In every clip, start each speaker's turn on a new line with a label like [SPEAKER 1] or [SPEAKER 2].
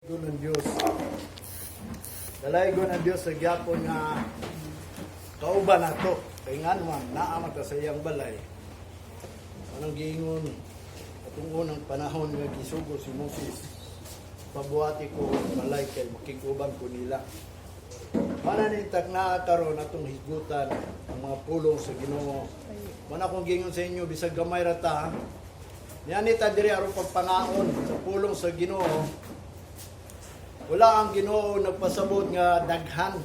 [SPEAKER 1] Ng Diyos. Dalaygon ang Diyos sa gyapon nga kauban nato. Kay nga naman, naa man ta sa iyang balay. Anong giingon atong unang panahon nga gisugo si Moses, "Pabuhati ko ang balay kay makig-uban ko nila." Para ni na karon atong hisgutan ang mga pulong sa Ginoo. Mana akong giingon sa inyo, bisag gamay ra ta. Niani ta diri aron pagpangaon sa pulong sa Ginoo. Wala ang Ginoo nagpasabot nga daghan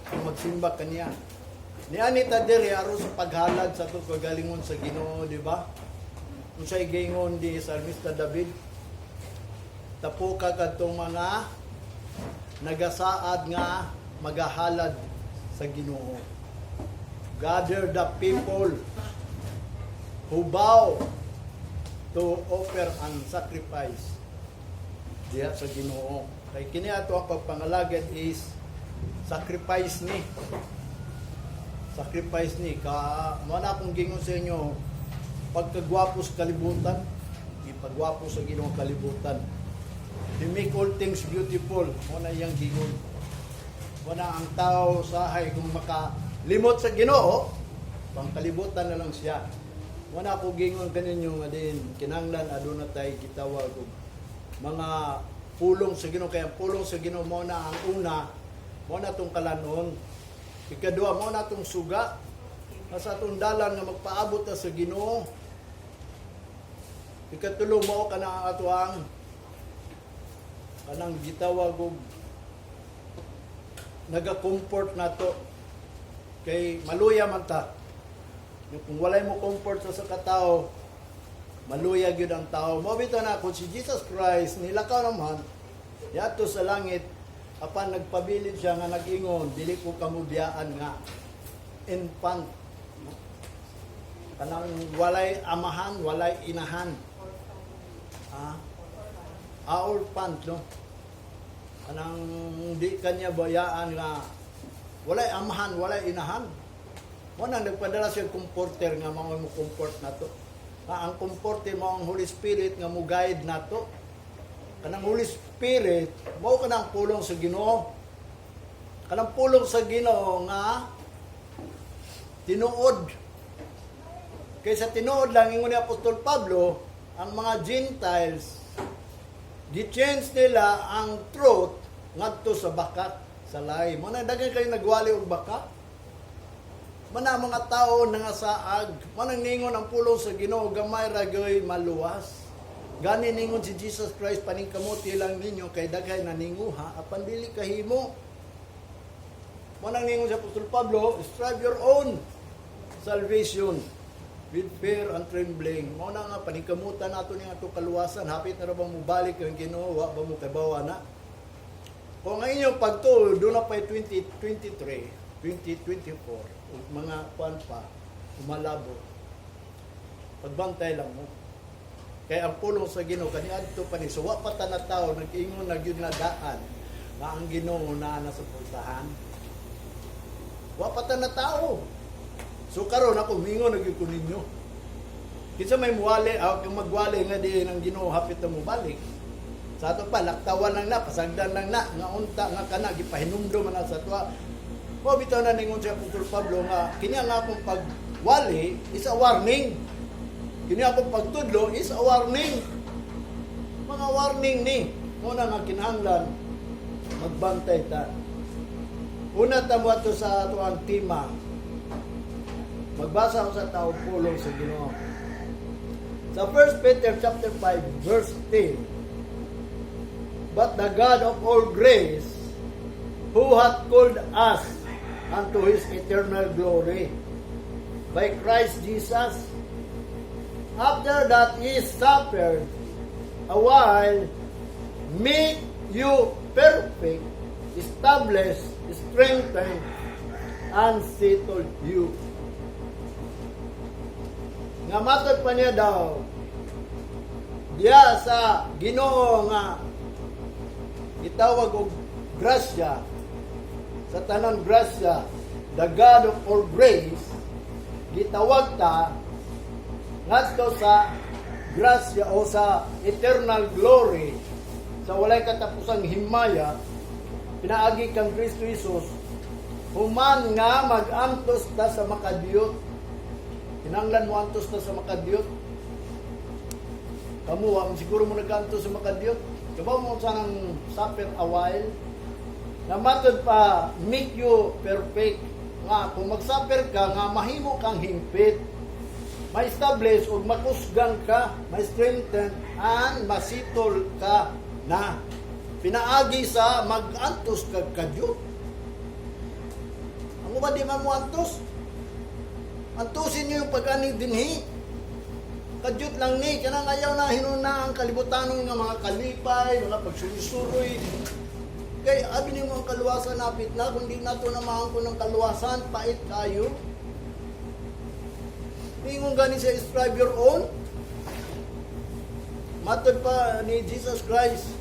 [SPEAKER 1] ang magsimba kaniya. Niani ta diri aron sa paghalad sa atong kagalingon sa Ginoo, di ba? Unsay giingon di Salmista David? "Tapuka kadtong mga nagasaad nga magahalad sa Ginoo." Gather the people who vow to offer and sacrifice diha sa Ginoo. Kay kini ato ang pagpangalagad is sacrifice ni. Sacrifice ni ka mo na akong gingon sa inyo, pagkagwapo sa kalibutan, ipagwapo sa Ginoo ang kalibutan. He make all things beautiful. Mo na iyang gingon. Mo na ang tao sahay kung makalimot sa Ginoo, pangkalibutan na lang siya. Mo na ako gingon kaninyo nga din kinahanglan aduna tay gitawag og mga pulong sa Ginoo, kaya ang pulong sa Ginoo mo na ang una, mo na tong kalanon. Ikaduha, mo na tong suga nga sa atong dalan nga magpaabot ta sa Ginoo. Ikatulo, mo kana ang atoang kanang gitawag og naga-comfort nato kay maluya man ta. Yung kung walay mo comfort sa katao, maluya gyud ang tao. Mo bitaw na kung si Jesus Christ nilakaw naman yato sa langit, apan nagpabilin siya nga nag-ingon, "Dili ko kamo biyaan nga infant." No? Kanang walay amahan, walay inahan. Ah, ah, orphan, no? Kanang di kanya bayaan nga walay amahan, walay inahan. Mo nang nagpadala siya comforter nga mao mo comfort nato. Nga ang comforter mao ang Holy Spirit nga mo guide nato. Kanang Holy Spirit mao kanang pulong sa Ginoo. Kanang pulong sa Ginoo nga tinuod. Kaysa tinuod lang, ingon ni Apostol Pablo, ang mga Gentiles gi-change nila ang truth ngadto sa baka, sa lie. Mo na daghan kayo nagwali og baka. Mana mga tao nangasaag. Manang ningon ang pulong sa Ginoo, gamay ra gyoy maluwas. Gani ningon si Jesus Christ, "Paningkamuti lang ninyo kay daghay na ninguha apan dili kahimo." Manang ningon si Apostol Pablo, "Strive your own salvation with fear and trembling." Mao na nga paningkamutan nato ning ato kaluwasan. Hapit na ra ba mobalik ang Ginoo, wa ba mo kabawa na? Kung ang inyong pagtuo doon na pa'y 2023, 2024, ug mga kuan pa, umalabo, pagbantay lang mo. Kaya ang pulong sa Ginoo kaniadto pa ni, so wa pa ta na tao nag-ingon na gyud nga daan nga ang Ginoo naa na sa pultahan. Wa pa ta na tao. So karon ako mingon na gyud ko ninyo. Kinsa may muwali, ah, kung magwali nga di ng Ginoo hapit na mobalik. Sa ato pa laktawan lang na, pasagdan lang na, nga unta nga kana gipahinumdom man na sa tuwa. Mo bitaw na ningon si Apostol Pablo nga kini ang akong pagwali is a warning. Kini akong pagtudlo is a warning. Mga warning ni. Mo na nga kinahanglan magbantay ta. Una ta mo ato sa ato ang tema. Magbasa ako sa tao pulong sa Ginoo. Sa 1 Peter chapter 5 verse 10. "But the God of all grace, who hath called us unto his eternal glory by Christ Jesus, after that he suffered a while, make you perfect, establish, strengthen, and settle you." Nga matod pa niya daw, diya sa Ginoo nga gitawag og grasya, sa tanan grasya, the God of all grace, gitawag ta ngadto sa grasya o sa eternal glory. Sa walay katapusang himaya pinaagi kang Kristo Jesus, human nga mag-antos ta sa makadiyot. Kinanglan mo antos ta sa makadiyot. Kamu, wa man siguro mo nag-antos sa makadiyot. Kabaw mo sanang suffer a while. Na matod pa, make you perfect. Nga, kung mag-suffer ka, nga mahimo kang hingpit. Ma-establish o makusgan ka, ma-strengthen, and masitol ka na. Pinaagi sa mag-antos kag kadyo. Ang uban di man mo antos. Antusin niyo yung pag-ani dinhi. Kadyot lang ni, kanang ayaw na hinuna ang kalibutanon nga mga kalipay, mga pagsuruy-suroy. Kay abi nimo ang kaluwasan napit na, kung di nato namahan ko ng kaluwasan, pait kayo. Ningon gani siya, strive your own. Matod pa ni Jesus Christ,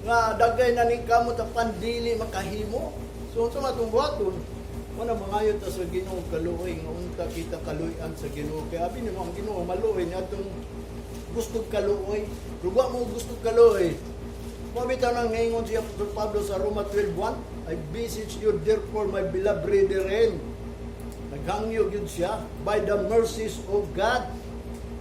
[SPEAKER 1] nga dagay na ni kamo ta pandili makahimo. So unsa man atong buhaton? Wala mangayo ta sa Ginoo kaluoy, nga unta kita kaluoyan sa Ginoo. Kay abi nimo ang Ginoo maluoy niya atong gusto kaluoy. Ruba mo gusto kaluoy. Mao bitaw nang ngayon si Apostol Pablo sa Roma 12:1, "I beseech you therefore, my beloved brethren." Naghangyo gyud siya, "by the mercies of God,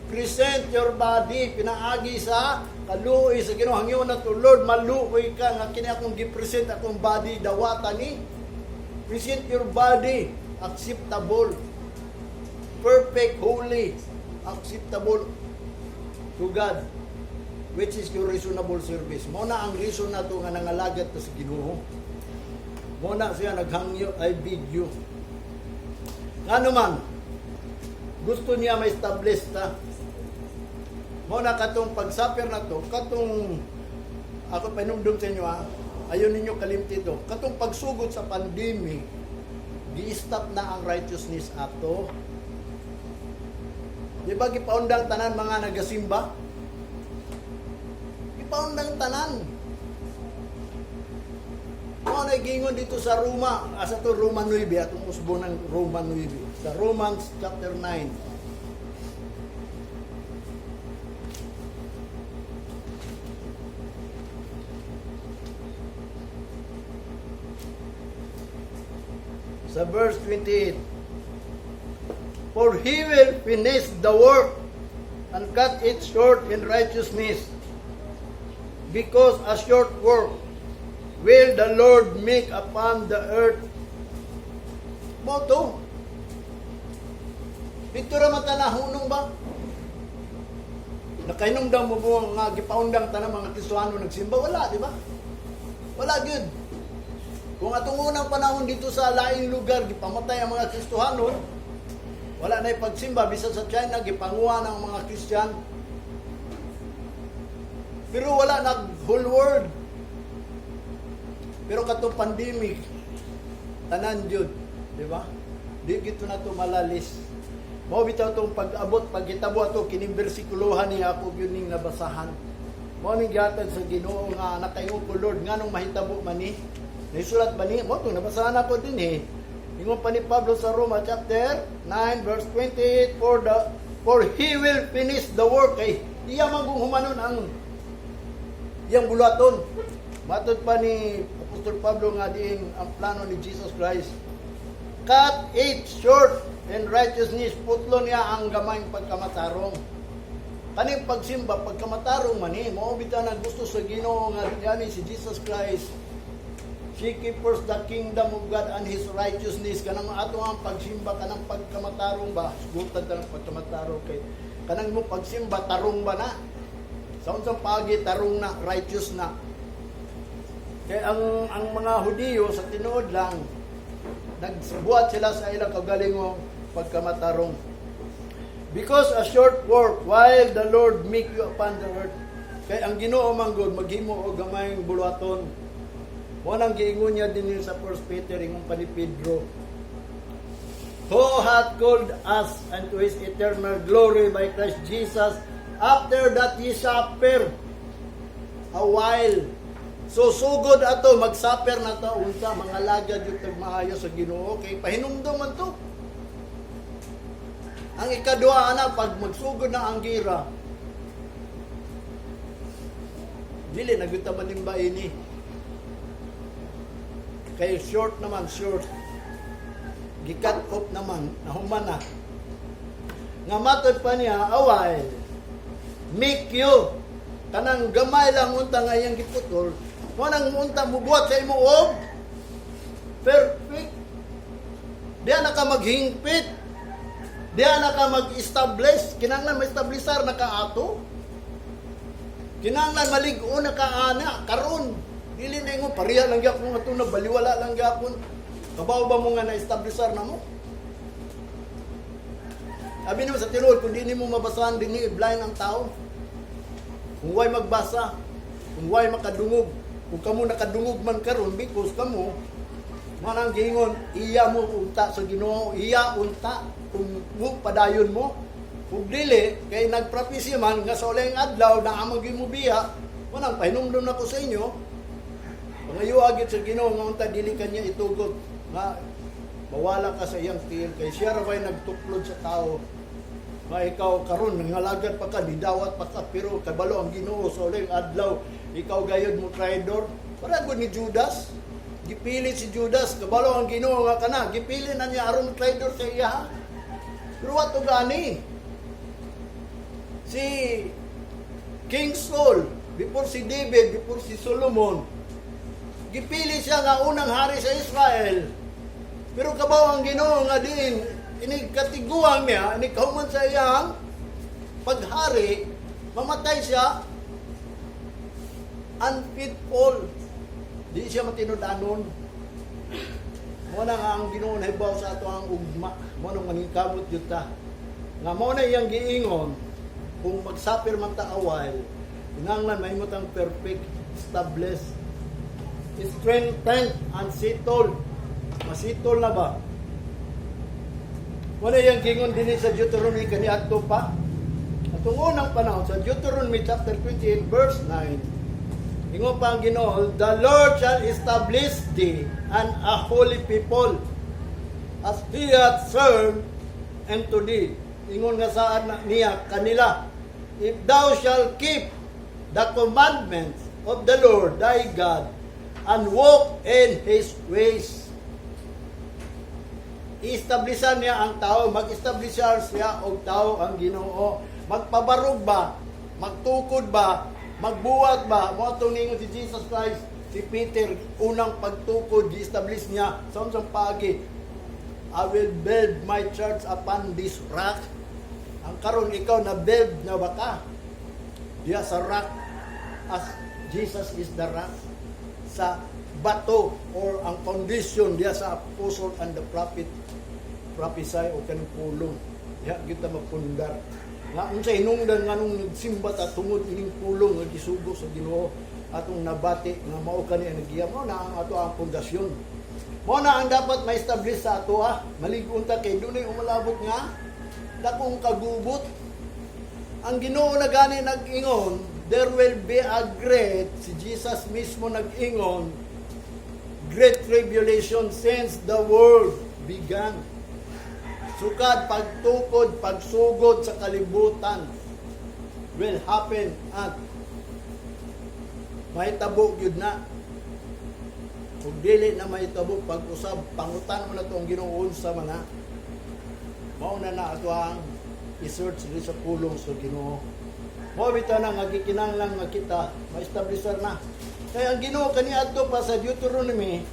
[SPEAKER 1] present your body," pinaagi sa kaluoy sa Ginoo. Hangyo na to, "Lord, maluoy ka nga kini akong gi-present akong body, dawata ni." Present your body acceptable, perfect, holy, acceptable to God, which is your reasonable service. Mao na ang reason nato nga nangalagad ta sa Ginoo. Mao na siya naghangyo, "I bid you." Ngano man, gusto niya ma-establish ta. Mao na katong pag-suffer na to, katong ako panumdum sa inyo ha, ayon ninyo kalimti to, katong pagsugod sa pandemic, gi-stop na ang righteousness ato. Di ba gipaundang tanan mga nagasimba? Gipaundang tanan. Mao na gingon dito sa Roma, asa to, Roma 9, atong usbo ng Roma 9. Sa Romans chapter 9. Sa verse 28. "For he will finish the work and cut it short in righteousness. Because a short work will the Lord make upon the earth." Mao to. Dito ra man ta nahunong ba? Nakahinumdam mo mo nga gipaundang tanan mga Kristiyano nagsimba? Wala, di ba? Wala gyud. Kung atong unang panahon dito sa laing lugar, gipamatay ang mga Kristohanon, wala na pagsimba, bisan sa China, gipanguha ng mga Christian. Pero wala nag whole world. Pero katong pandemic, tanan jud, di ba? Di gito na to malalis. Mao bitaw tong pag-abot, paghitabo ato kining bersikulohan niya ako gyud ning nabasahan. Mao ning gihatag sa Ginoo nga nakaingon ko, "Lord, nganong mahitabo man ni? Naisulat ba ni?" Mao tong nabasahan ako din eh. Ingon pa ni Pablo sa Roma chapter 9 verse 28, For he will finish the work," kay iya man kung humanon ang iyang buluhaton. Matod pa ni Apostol Pablo nga diin ang plano ni Jesus Christ. "Cut it short in righteousness," putlo niya ang gamayng pagkamatarong. Kaning pagsimba, pagkamatarong man eh, mao bitaw na gusto sa Ginoo nga yani si Jesus Christ. "Seek ye first the kingdom of God and His righteousness." Kanang ato ang pagsimba, kanang pagkamatarong ba? Gutan ka ng pagkamatarong kay kanang mo pagsimba, tarong ba na? Sa unsang pagi, tarong na, righteous na. Kay ang mga Hudiyo sa tinuod lang, nagbuhat sila sa ilang kaugalingong pagkamatarong. "Because a short work while the Lord make you upon the earth." Kay ang Ginoo man gud maghimo og gamayng buluhaton. Mao nang giingon niya din sa 1 Peter, ingon pa ni Pedro, "Who hath called us unto his eternal glory by Christ Jesus, after that ye suffer a while." So sugod ato mag-suffer na ta, unta mga lagad yung tag maayo sa Ginoo kay pahinumdum man to. Ang ikaduha ana, pag magsugod na ang gira, Dili na gyud ta manimba ini. Kay short naman, short. Gi-cut off naman, nahuman na. Nga matod pa niya, "A while, make you," kanang gamay lang unta nga iyang giputol, mo nang unta mubuhat sa imo og perfect. Diya na ka maghingpit. Diya na ka mag-establish. Kinahanglan ma-establisar na ka ato. Kinahanglan malig-on na ka ana karon. Dili na ingon pareha lang gyapon nga na, baliwala lang gyapon. Kabaw ba mo nga na-establisar na mo? Abi naman sa tinuod, kung di nimo mabasahan dinhi, blind ang tao. Kung way magbasa, kung way makadungog, kung kamo nakadungog man karon because kamo man ang giingon, iya mo unta sa Ginoo, iya unta kung mo padayon mo. Kung dili, kay nagpropesya man nga sa uling adlaw na amang mo biya, manang pahinumdum nako sa inyo, pangayo agit sa Ginoo nga unta dili kanya itugot nga mawala ka sa iyang tiil, kay siya ra ba'y nagtuklod sa tao nga ikaw karon nangalagad pa ka, nidawat pa ka, pero kabalo ang Ginoo sa uling adlaw ikaw gayud mo traidor. Para gud ni Judas, gipili si Judas, kabalo ang Ginoo nga kana gipili na niya aron traidor sa iya. Pero wato gani si King Saul, before si David, before si Solomon, gipili siya nga unang hari sa Israel. Pero kabaw ang Ginoo nga diin inig katiguang niya, inig kahuman sa iyang paghari, mamatay siya unfaithful. Di siya matinud-anon. Mo na nga ang Ginoo nahibaw sa ato ang ugma. Mo nang maningkamot jud ta. Nga mo na iyang giingon, kung magsapir man ta a while, kinahanglan mahimo tang perfect, established, strengthened and settled. Masitol na ba? Wala yung gingon din sa Deuteronomy kaniadto pa. Atong unang panahon sa Deuteronomy chapter 28 verse 9. Ingon pa ang Ginoo, "The Lord shall establish thee and a holy people as He hath sworn unto thee." Ingon nga saan na niya kanila, "If thou shalt keep the commandments of the Lord thy God and walk in His ways." I-establishan niya ang tao, mag-establishar siya og tao ang Ginoo. Magpabarog ba? Magtukod ba? Magbuhat ba? Mo atong ningon si Jesus Christ, si Peter, unang pagtukod, gi-establish niya sa unsang paagi? "I will build my church upon this rock." Ang karon, ikaw na build na ba ka? Diya sa rock, as Jesus is the rock, sa bato or ang foundation diya sa apostle and the prophet prophesy o kanang pulong diha kita magpundar nga unsa hinungdan nganong nagsimba ta tungod ining pulong nga gisugo sa Ginoo, atong nabati nga mao kani ang nagiya. Mao na ang ato ang pundasyon, mao na ang dapat ma-establish sa ato ah. Malig-on ta kay dunay umalabot nga dakong kagubot. Ang Ginoo na gani nag-ingon, there will be a great, si Jesus mismo nag-ingon, great tribulation since the world began. Sukad pagtukod, pagsugod sa kalibutan will happen at mahitabo gyud na. Kung dili na mahitabo pag-usab, pangutan mo na to ang Ginoo unsa man ha. Mao na na ato ang i-search diri sa pulong sa Ginoo. Mao bitaw na nga gikinahanglan nga kita ma-establisher na. Kaya ang Ginoo kaniadto pa sa Deuteronomy,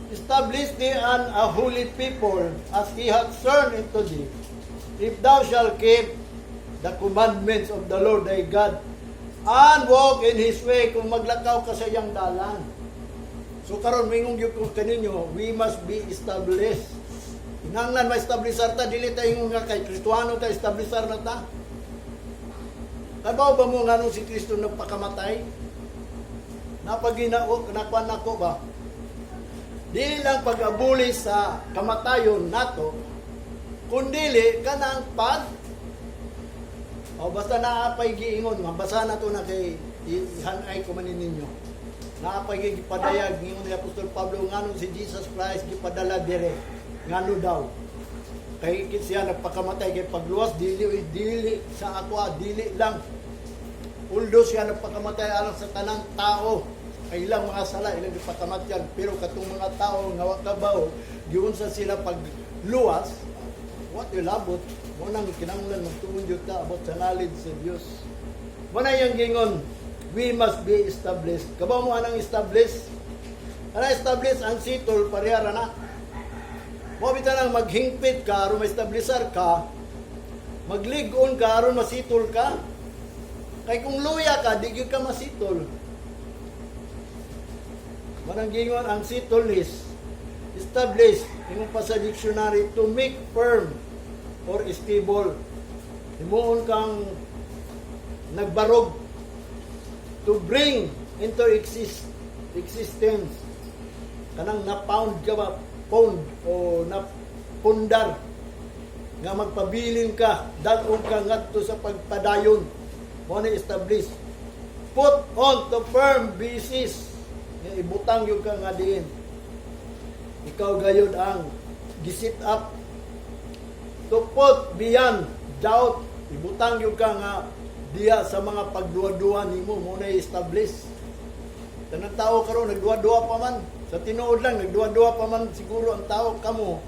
[SPEAKER 1] "Establish thee an a holy people as He hath sworn unto thee, if thou shalt keep the commandments of the Lord thy God and walk in His way," kung maglakaw ka sa iyang dalan. So karon mingon gyud ko kaninyo, we must be established. Kinahanglan ma-establish ta, dili ta ingon nga kay Kristuhano ta, establisher na ta. Kabaw ba mo nganong si Kristo nagpakamatay? Napaginao, nakuan nako ba? Dili lang pag-abuli sa kamatayon nato, kundili kanang pag o basta naapay giingon, mabasa na to na kay ihanay ko man ninyo. Naapay gipadayag ngingon ni Apostol Pablo nganong si Jesus Christ gipadala dire. Ngano daw? Kay kit siya nagpakamatay kay pagluwas dili dili sa ako ah, dili lang. Although siya nagpakamatay alang sa tanang tao, ay ilang mga sala, ilang gipakamatyan, pero katong mga tao nga wa kabaw, giunsa sila pagluwas, what will abot, mo nang kinahanglan magtuon jud ta about sa knowledge sa Dios. Mo na yung gingon, we must be established. Kabaw mo anang established? Anang established ang sitol, parehara na. Mo bitaw nang maghingpit ka aron ma-establisar ka, maglig-on ka aron masitol ka. Kay kung luya ka, di gyud ka masitol. Manang gingon ang sitol is established, ingon pa sa dictionary, to make firm or stable. Himuon kang nagbarog, to bring into existence, kanang na-pound ka ba, pound o napundar nga magpabilin ka, dal-on ka ngadto sa pagpadayon. Mo na establish, put on to firm basis, nga ibutang yung ka nga diin ikaw gayud ang gisit up, to put beyond doubt, ibutang yung ka nga diya sa mga pagduwa-duwa nimo. Mo na establish. Tanang tao karon nagduwa-duwa pa man. Sa tinuod lang, nagduwa-duwa pa man siguro ang tao. Kamo,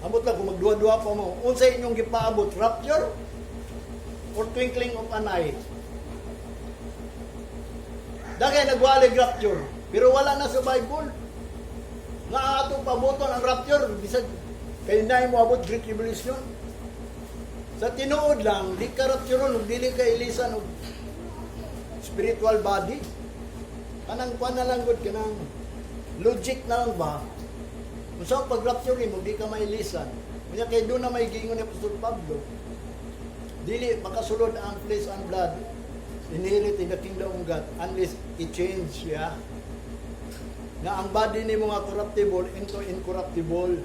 [SPEAKER 1] amot lang kung magduwa-duwa pa mo. Unsay inyong gipaabot, rapture or twinkling of an eye? Dagay nagwali rapture, pero wala na sa Bible. Nga atong pabuton ang rapture bisag kay na mo abot Great Tribulation. Sa tinuod lang, di ka rapture ug dili ka ilisan og spiritual body. Kanang kuan na lang gud, kanang logic na lang ba? Kung sa pag-rapture nimo, di ka mailisan. Kanya kay doon na may giingon ni Apostol Pablo. Dili makasulod ang flesh and blood inherit in the kingdom of God unless i-change siya. Nga ang body nimo nga corruptible into incorruptible.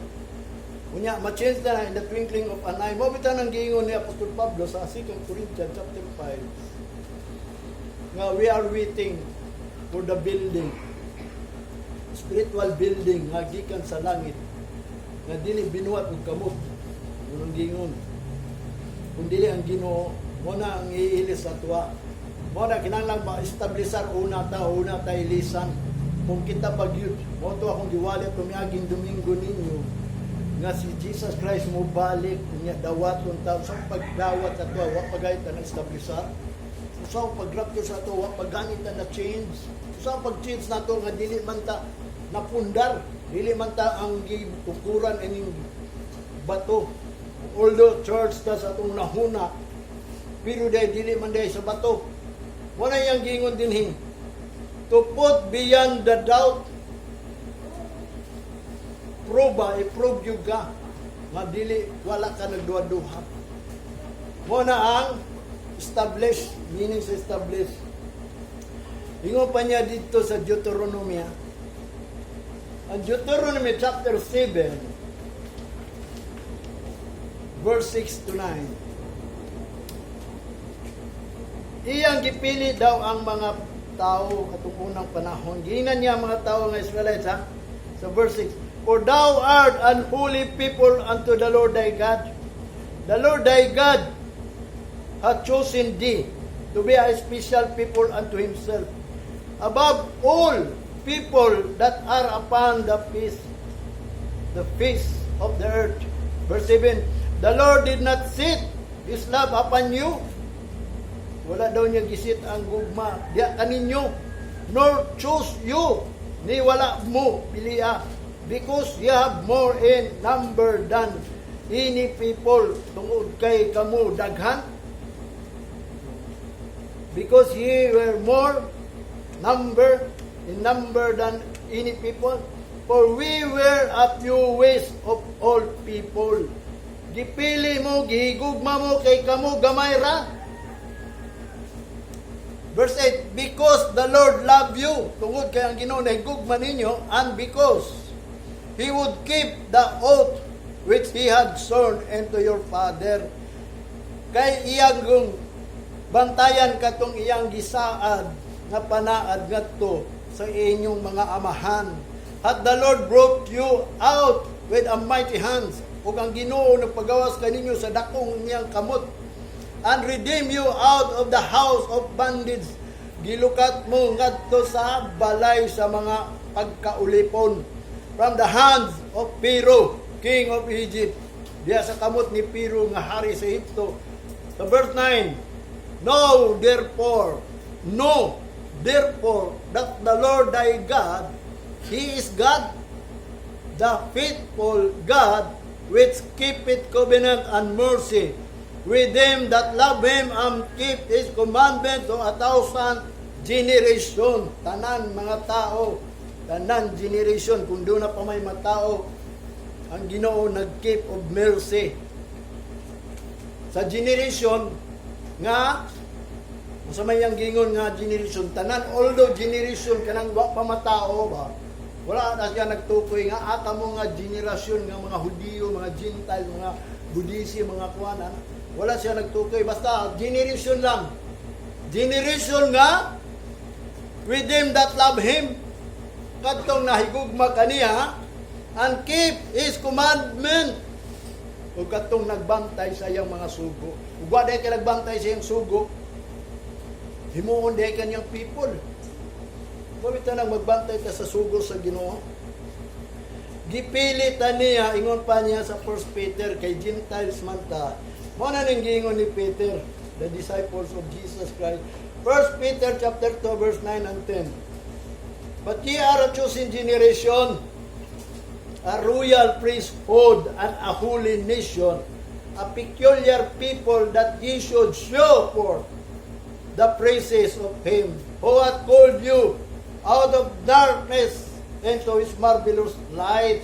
[SPEAKER 1] Unya, ma-change na in the twinkling of an eye. Mo bitaw nang giingon ni Apostol Pablo sa 2 Corinthians chapter 5 nga we are waiting for the building, spiritual building nga gikan sa langit, nga dili binuhat og kamot. Unang gingon kung dili ang Ginoo mo na ang iilis sa tuwa. Mo na kinahanglan ma-establisar una ta, una ta ilisan kung kita pagyud. Mo to akong giwali tumiaging Domingo ninyo nga si Jesus Christ mo balik niya, dawaton ta. Sa pagdawat sa tuwa, wa pagayt na establisar. Sa pag-rapture sa ato, wa pagganit na na-change. Sa pag-change nato nga dili man ta napundar, dili man ta ang gitukuran ining bato. Although church ta sa atong nahuna, pero day dili man day sa bato. Wala yang gingon dinhi. To put beyond the doubt, proba, i-prove yung ka nga dili, wala ka nagduha-duha. Mo na ang establish, meaning sa establish. Ingon pa niya dito sa Deuteronomia. Ang Deuteronomy chapter 7, verse 6 to 9. Iyang gipili daw ang mga tao katong unang panahon. Giingnan niya ang mga tao nga Israelites, ha. Sa verse 6, "For thou art an holy people unto the Lord thy God. The Lord thy God hath chosen thee to be a special people unto himself above all people that are upon the face of the earth." Verse 7, "The Lord did not set His love upon you." Wala daw niya gisit ang gugma diya kaninyo. "Nor choose you." Ni wala mo pilia. "Because ye have more in number than any people." Tungod kay kamo daghan. "Because ye were more number in number than any people. For we were a fewest of all people." Gipili mo, gihigugma mo kay kamo gamay ra. Verse 8, "Because the Lord loved you," tungod kay ang Ginoo nahigugma ninyo, "and because He would keep the oath which He had sworn unto your father." Kay iyang gung bantayan katong iyang gisaad nga panaad ngadto sa inyong mga amahan. "Hath the Lord brought you out with a mighty hands." Ug ang Ginoo nagpagawas kaninyo sa dakong niyang kamot. and redeem you out of the house of bondage. Gilukat mo ngadto sa balay sa mga pagkaulipon. From the hands of Pharaoh, king of Egypt. Diya sa kamot ni Pharaoh nga hari sa Ehipto. Sa verse 9, Know therefore that the Lord thy God, He is God, the faithful God, which keepeth covenant and mercy with them that love Him and keep His commandments to 1,000 generation. Tanan mga tao, tanan generation, kung duna pa may matao, ang Ginoo nag-keep of mercy. Sa generation nga sa may ang gingon nga generation, tanan, although generation kanang wa pa matao ba, wala na siya nagtukoy nga ata mo nga generasyon nga mga Hudiyo, mga Gentile, mga Budisi, mga kuanan. Wala siya nagtukoy, basta generation lang, generation nga with them that love Him, kadtong nahigugma kaniya, and keep His commandment, ug kadtong nagbantay sa iyang mga sugo. Ug wa diay ka nagbantay sa iyang sugo, himuon diay kanyang people. Mawit na nang magbantay ka sa sugo sa Ginoo. Gipili ta niya, ingon pa niya sa 1 Peter, kay Gentiles man ta. Mao na ning giingon ni Peter, the disciples of Jesus Christ. 1 Peter chapter 2 verse 9 and 10. "But ye are a chosen generation, a royal priesthood and a holy nation, a peculiar people, that ye should show forth the praises of Him who hath called you out of darkness into His marvelous light."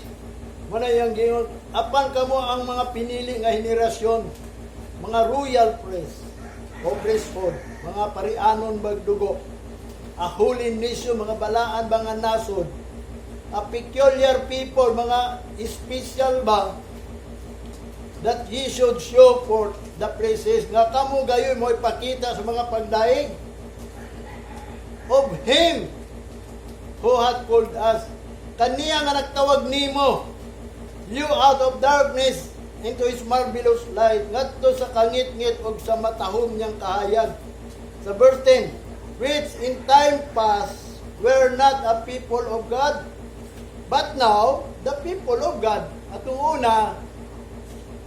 [SPEAKER 1] Mao na iyang giingon, apan kamo ang mga pinili nga henerasyon, mga royal priest o priesthood, mga parianon bagdugo, a holy nation, mga balaan ba nga nasod, a peculiar people, mga special ba, that ye should show forth the praises, nga kamo gayon mo ipakita sa mga pagdaig, of Him who hath called us, kaniya nga nagtawag nimo, you out of darkness into His marvelous light, ngadto sa kangitngit ug sa matahom niyang kahayag. Sa verse 10, "Which in time past were not a people of God, but now the people of God." Atong una,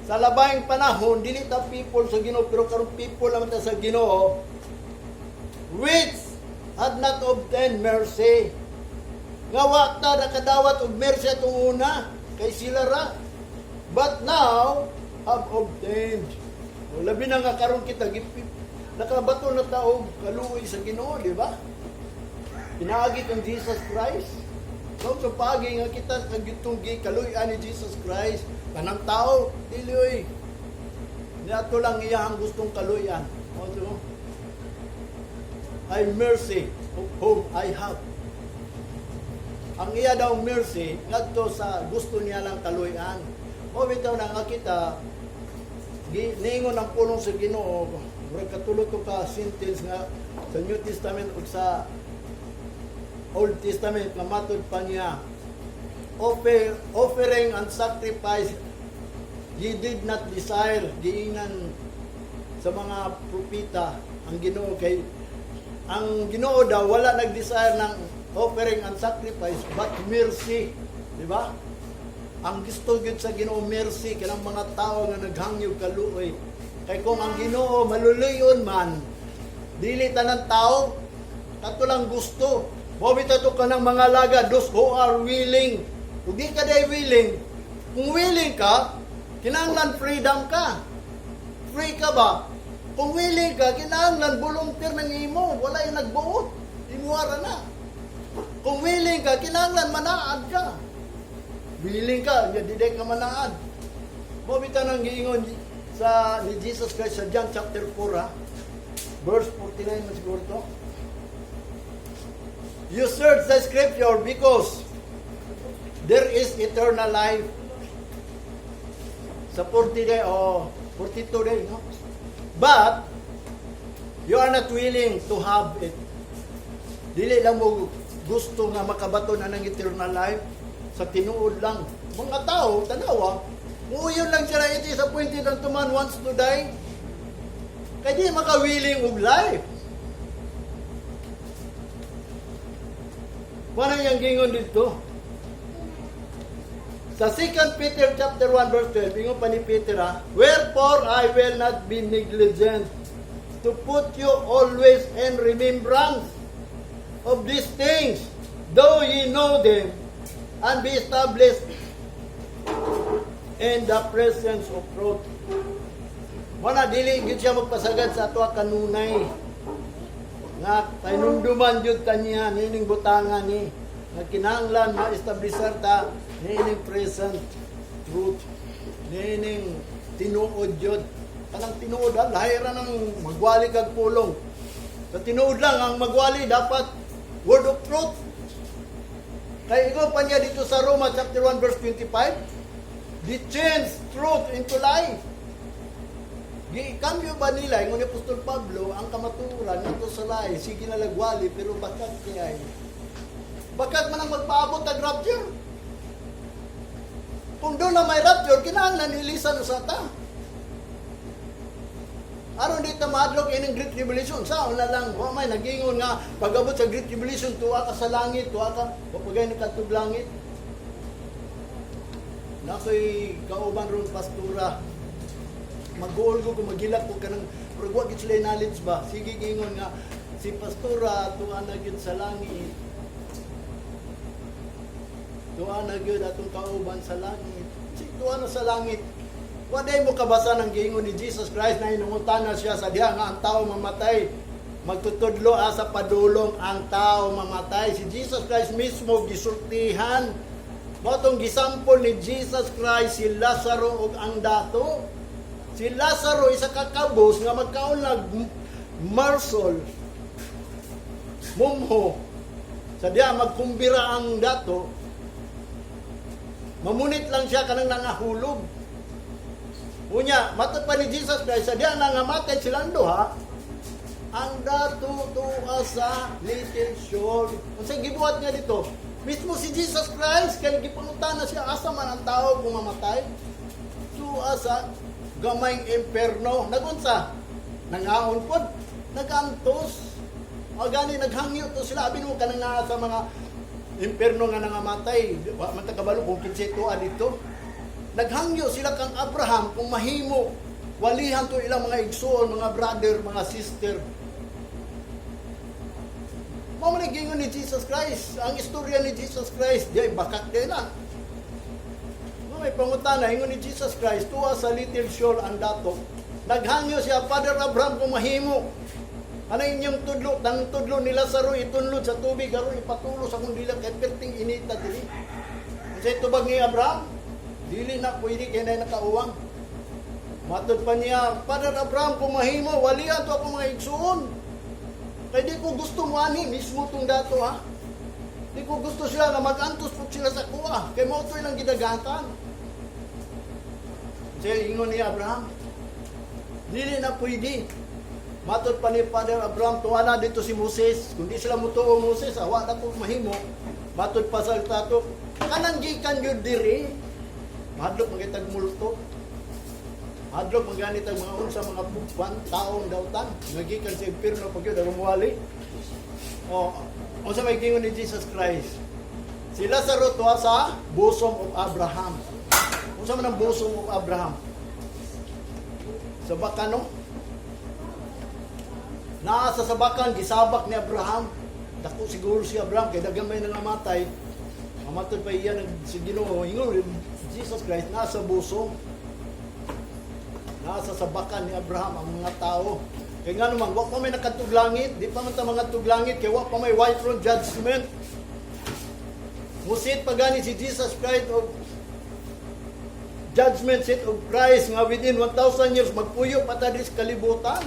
[SPEAKER 1] sa labayng panahon, dili ta people sa Ginoo, pero karon people naman ta sa Ginoo, "which had not obtained mercy." Nga wa ta nakadawat og mercy atong una, kay sila ra. "But now have obtained." O, labi na nga karon kita nakabato na ta og kaluoy sa Ginoo, di ba? Pinaagi kang Jesus Christ. So, sa paagi nga kita kang gitong gikaluy-an ni Jesus Christ, kanang tao, dili oy. Niadto lang iyang gustong kaluy-an. O, so, "I mercy of whom I have." Ang iya daw mercy ngadto sa gusto niya lang kaluy-an. Mao bitaw na nga kita niingon ang pulong sa Ginoo, murag katulo to ka sentence nga sa New Testament ug sa Old Testament nga matod pa niya, "Offering and sacrifice ye did not desire." Giingnan sa mga propeta ang Ginoo kay ang Ginoo daw wala nag-desire ng offering and sacrifice but mercy, di ba? Ang gusto gyud sa Ginoo, mercy kanang mga tao nga naghangyo kaluoy. Kay kung ang Ginoo maluluyon man, dili tanan tao kato lang gusto. Mao bitaw to kanang mga laga, those who are willing. Kung di ka day willing, kung willing ka, kinahanglan freedom ka. Free ka ba? Kung willing ka, kinahanglan volunteer ng imo, wala yung nagbuot. Imuara na. Kung willing ka, kinahanglan manaad ka. Willing ka, di ka manaad. Mao bitaw nang giingon sa ni Jesus Christ sa John chapter 4, ha? Verse 49 man siguro to. "You search the scripture because there is eternal life." Sa 40 day o 42 day, no? "But you are not willing to have it." Dili lang mo gusto nga makabaton na ng eternal life sa tinuod lang. Mga tao, tanawa, muuyon lang sila, "It is appointed unto man once to die." Kay di makawilling og life. Wala niyang gingon dito. Sa 2 Peter chapter 1 verse 12, ingon pa ni Peter ha, "Wherefore I will not be negligent to put you always in remembrance of these things, though ye know them, and be established in the presence of truth." Wala, dili gyud siya magpasagad sa ato kanunay. Nga pahinumduman jud kanya nining butangan ni nga kinahanglan ma-establisar ta niining present truth, niining tinuod jud. Kanang tinuod ha, lahi ra ng magwali kag pulong. Sa tinuod lang ang magwali, dapat word of truth. Kay ingon pa niya dito sa Roma chapter 1 verse 25, "They change truth into lie." Gikambyo ba nila, ingon ni Apostol Pablo, ang kamatuoran ngadto sa lie, sige na lagwali, pero bakak kay? Bakak man ang magpaabot ang rapture. Kung doon na may rapture, kinahanglan ilisan sa ta. Aron di ta mahadlok ining Great Tribulation. Sa una lang, wa may nagingon nga pag-abot sa Great Tribulation, tuwa ka sa langit, tuwa ka, wa pa gani kadtog langit. Nakoy kauban ron, pastura. Mag-uol ko kung magilak ko kanang pero wa gid sila knowledge ba. Sige gingon nga si pastura tuwa na gyud sa langit. Tuwa na gyud atong kauban sa langit. Si tuwa na sa langit. Wa day mo kabasa ng giingon ni Jesus Christ na inungutana siya sa diha nga ang tao mamatay. Magtutudlo asa padulong ang tao mamatay. Si Jesus Christ mismo gisultihan. Mao tong gisampol ni Jesus Christ si Lazaro ug ang dato. Si Lazaro isa ka kabos nga magkaon lag morsel, mumho. Sa diha magkumbira ang dato, mamunit lang siya kanang nangahulog. Unya, matod pa ni Jesus Christ, sa diha nangamatay silang duha, ang dato tuwa sa little Sheol. Unsa gibuhat niya dito? Mismo si Jesus Christ, kay gipangutana siya, asa man ang tao kung mamatay? Tuwa sa gamayng imperno. Nagunsa? Nangaon pod. Nagantos. O gani naghangyo to sila. Abi mo kanang naa sa mga imperno nga nangamatay. Wa man ta kabalo kung kinsay tuwa dito. Naghangyo sila kang Abraham kung mahimo walihan to ilang mga igsoon, mga brother, mga sister. Mao man gingon ni Jesus Christ. Ang istorya ni Jesus Christ, di ay bakak di na. No, may pangutana, ingon ni Jesus Christ, tuwa sa little Sheol ang dato. Naghangyo siya, "Father Abraham, kung mahimo, ano inyong tudlo, tang tudlo ni Lazaro itunlod sa tubig, aron ipatulo sa akong dila, kay perting inita dili." Unsay tubag ni Abraham? "Dili na pwede kay na nakauwang." Matod pa niya, "Father Abraham, kung mahimo, walian to akong mga igsuon. Kay di ko gusto mo ani, mismo tong dato ha. Di ko gusto sila nga mag-antos po sila sa kuha. Kay mao to ilang gidagatan." Siya ingon ni Abraham, "Dili na pwede." Matod pa ni Father Abraham, "Tuwa na dito si Moses. Kung di sila mutuo Moses, awa na ko mahimo." Matod pa sa tato, "Kanang gikan yun diri, mahadlok magitag multo. Mahadlok maganit ang mga unsa mga pupan, taong dautan, nga gikan sa impierno pag yun, aron muwali." O, unsa may gingon ni Jesus Christ? Si Lazaro tuwa sa bosom of Abraham. Unsa man ang bosom of Abraham? Sa bakan, no? Naa sa sabakan, gisabak ni Abraham. Dako siguro si Abraham, kay dagan may nangamatay. Mamatod pa iya nag si Ginoo. Ingon Jesus Christ, nasa bosom. Nasa sabakan ni Abraham ang mga tao. Kaya nga naman, wa pa may nakadtog langit, di pa man ta mga langit, kay wa pa may white throne judgment. Musit pa gani si Jesus Christ of judgment seat of Christ nga within 1,000 years magpuyo pa ta diri sa kalibutan.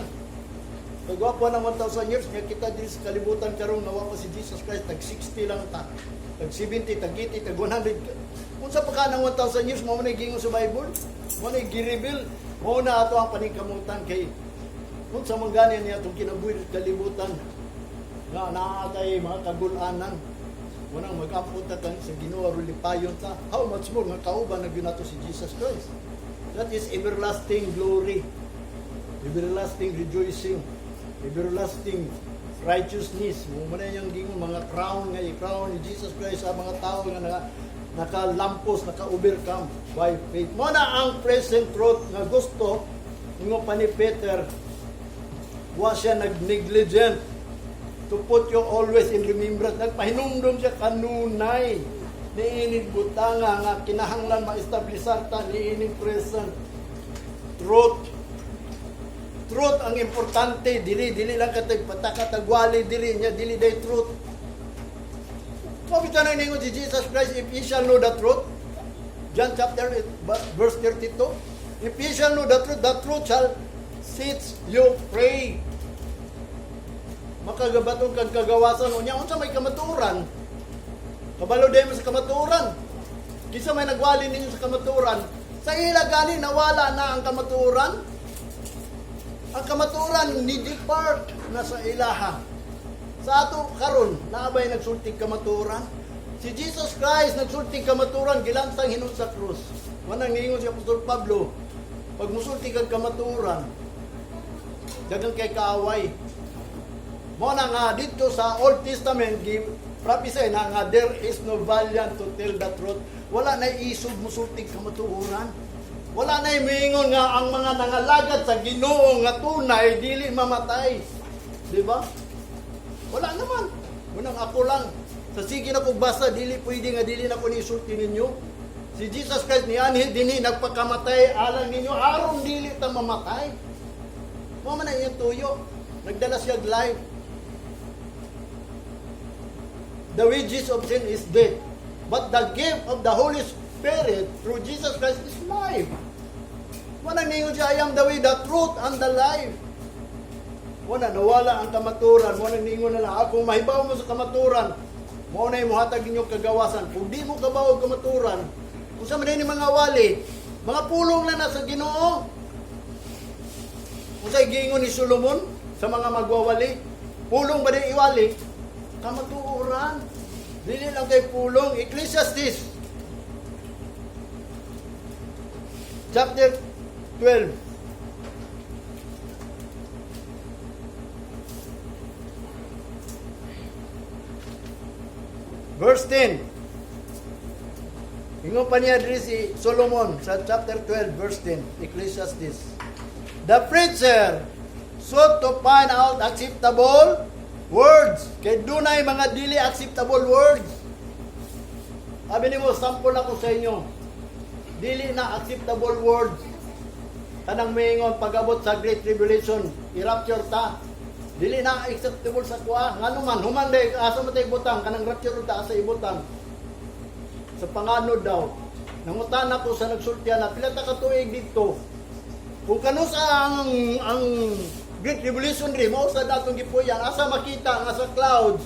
[SPEAKER 1] Pag wa pa ng 1,000 years nga kita diri sa kalibutan karon nga wa pa si Jesus Christ, tag 60 lang ta. Tag 70, tag 80, tag 100. Unsa pa ka ng 1,000 years, mao man gingon sa Bible? Mao na gi-reveal. Mao na ato ang paningkamutan kay unsa man gani niya atong kinabuhi sa kalibutan nga naa tay mga kagulanan. Wanang mag-ampo ta kan sa Ginoo aron lipayon ta. How much more nga kauban na gyud nato si Jesus Christ. That is everlasting glory. Everlasting rejoicing, everlasting righteousness. Mao man yung gingon mga crown nga i-crown ni Jesus Christ sa mga tao nga nakalampos, naka-overcome by faith. Mao na ang present truth nga gusto ingon pa ni Peter, wa siya nag-negligent to put you always in remembrance. Nagpahinumdum siya kanunay niining butanga nga kinahanglan ma-establisar ta niining present truth. Truth ang importante, dili dili lang katag patakatagwali dili niya, dili day truth. Mao bitaw nang ningon si Jesus Christ, "If ye shall know the truth," John chapter 8, verse 32, "If ye shall know the truth shall set you free." Makagabaton kag kagawasan. Unya, unsa may kamatuoran? Kabalo day mo sa kamatuoran? Kinsa may nagwali ninyo sa kamatuoran? Sa ila gani nawala na ang kamatuoran. Ang kamatuoran ni depart na sa ilaha. Sa ato karon, naa bay nagsultig kamatuoran? Si Jesus Christ nagsultig kamatuoran, gilansang hinuon sa krus. Manang niingon si Apostol Pablo, pag musulti kag kamatuoran, daghang kay kaaway. Mao na nga dito sa Old Testament gi prophesy na nga there is no valiant to tell the truth. Wala na isog musultig kamatuoran. Wala na miingon nga ang mga nangalagad sa Ginoo nga tunay dili mamatay. Di ba? Wala naman. Munang ako lang. Sa sige na kong basa, dili pwede nga dili na ko ni isulti ninyo. Si Jesus Christ nianhi dinhi, nagpakamatay alang ninyo aron dili ta mamatay. Mao man ang iyang tuyo. Nagdala siya og life. The wages of sin is death. But the gift of the Holy Spirit through Jesus Christ is life. Wala ningon siya, "I am the way, the truth, and the life." Wala, nawala ang kamaturan. Wala ningon na lang, kung mahibaw mo sa kamaturan, mao na muhatag ninyong kagawasan. Kung di mo kabaw og kamaturan, kung sa man ni mga wali, mga pulong na sa Ginoo. Kung sa giingon ni Solomon sa mga magwawali, pulong ba di iwali? Kamatuoran. Dili lang kay pulong. Ecclesiastes chapter 12. Verse 10. Ingon pa niya diri si Solomon sa chapter 12 verse 10, Ecclesiastes. The preacher sought to find out acceptable words. Kay dunay mga dili acceptable words. Sabi nimo, sample ako sa inyo. Dili na acceptable words. Kanang moingon pag-abot sa Great Tribulation, i-rapture ta. Dili na acceptable sa kuha. Ngano man, human day, asa mo tayo ibutang, kanang rapture ta, asa ibutang? Sa panganod daw. Nangutan ako sa nagsultian na pila ta ka tuig dito. Kung kanusa ang Great Tribulation ri mao sa datong gipuyan, asa makita nga sa clouds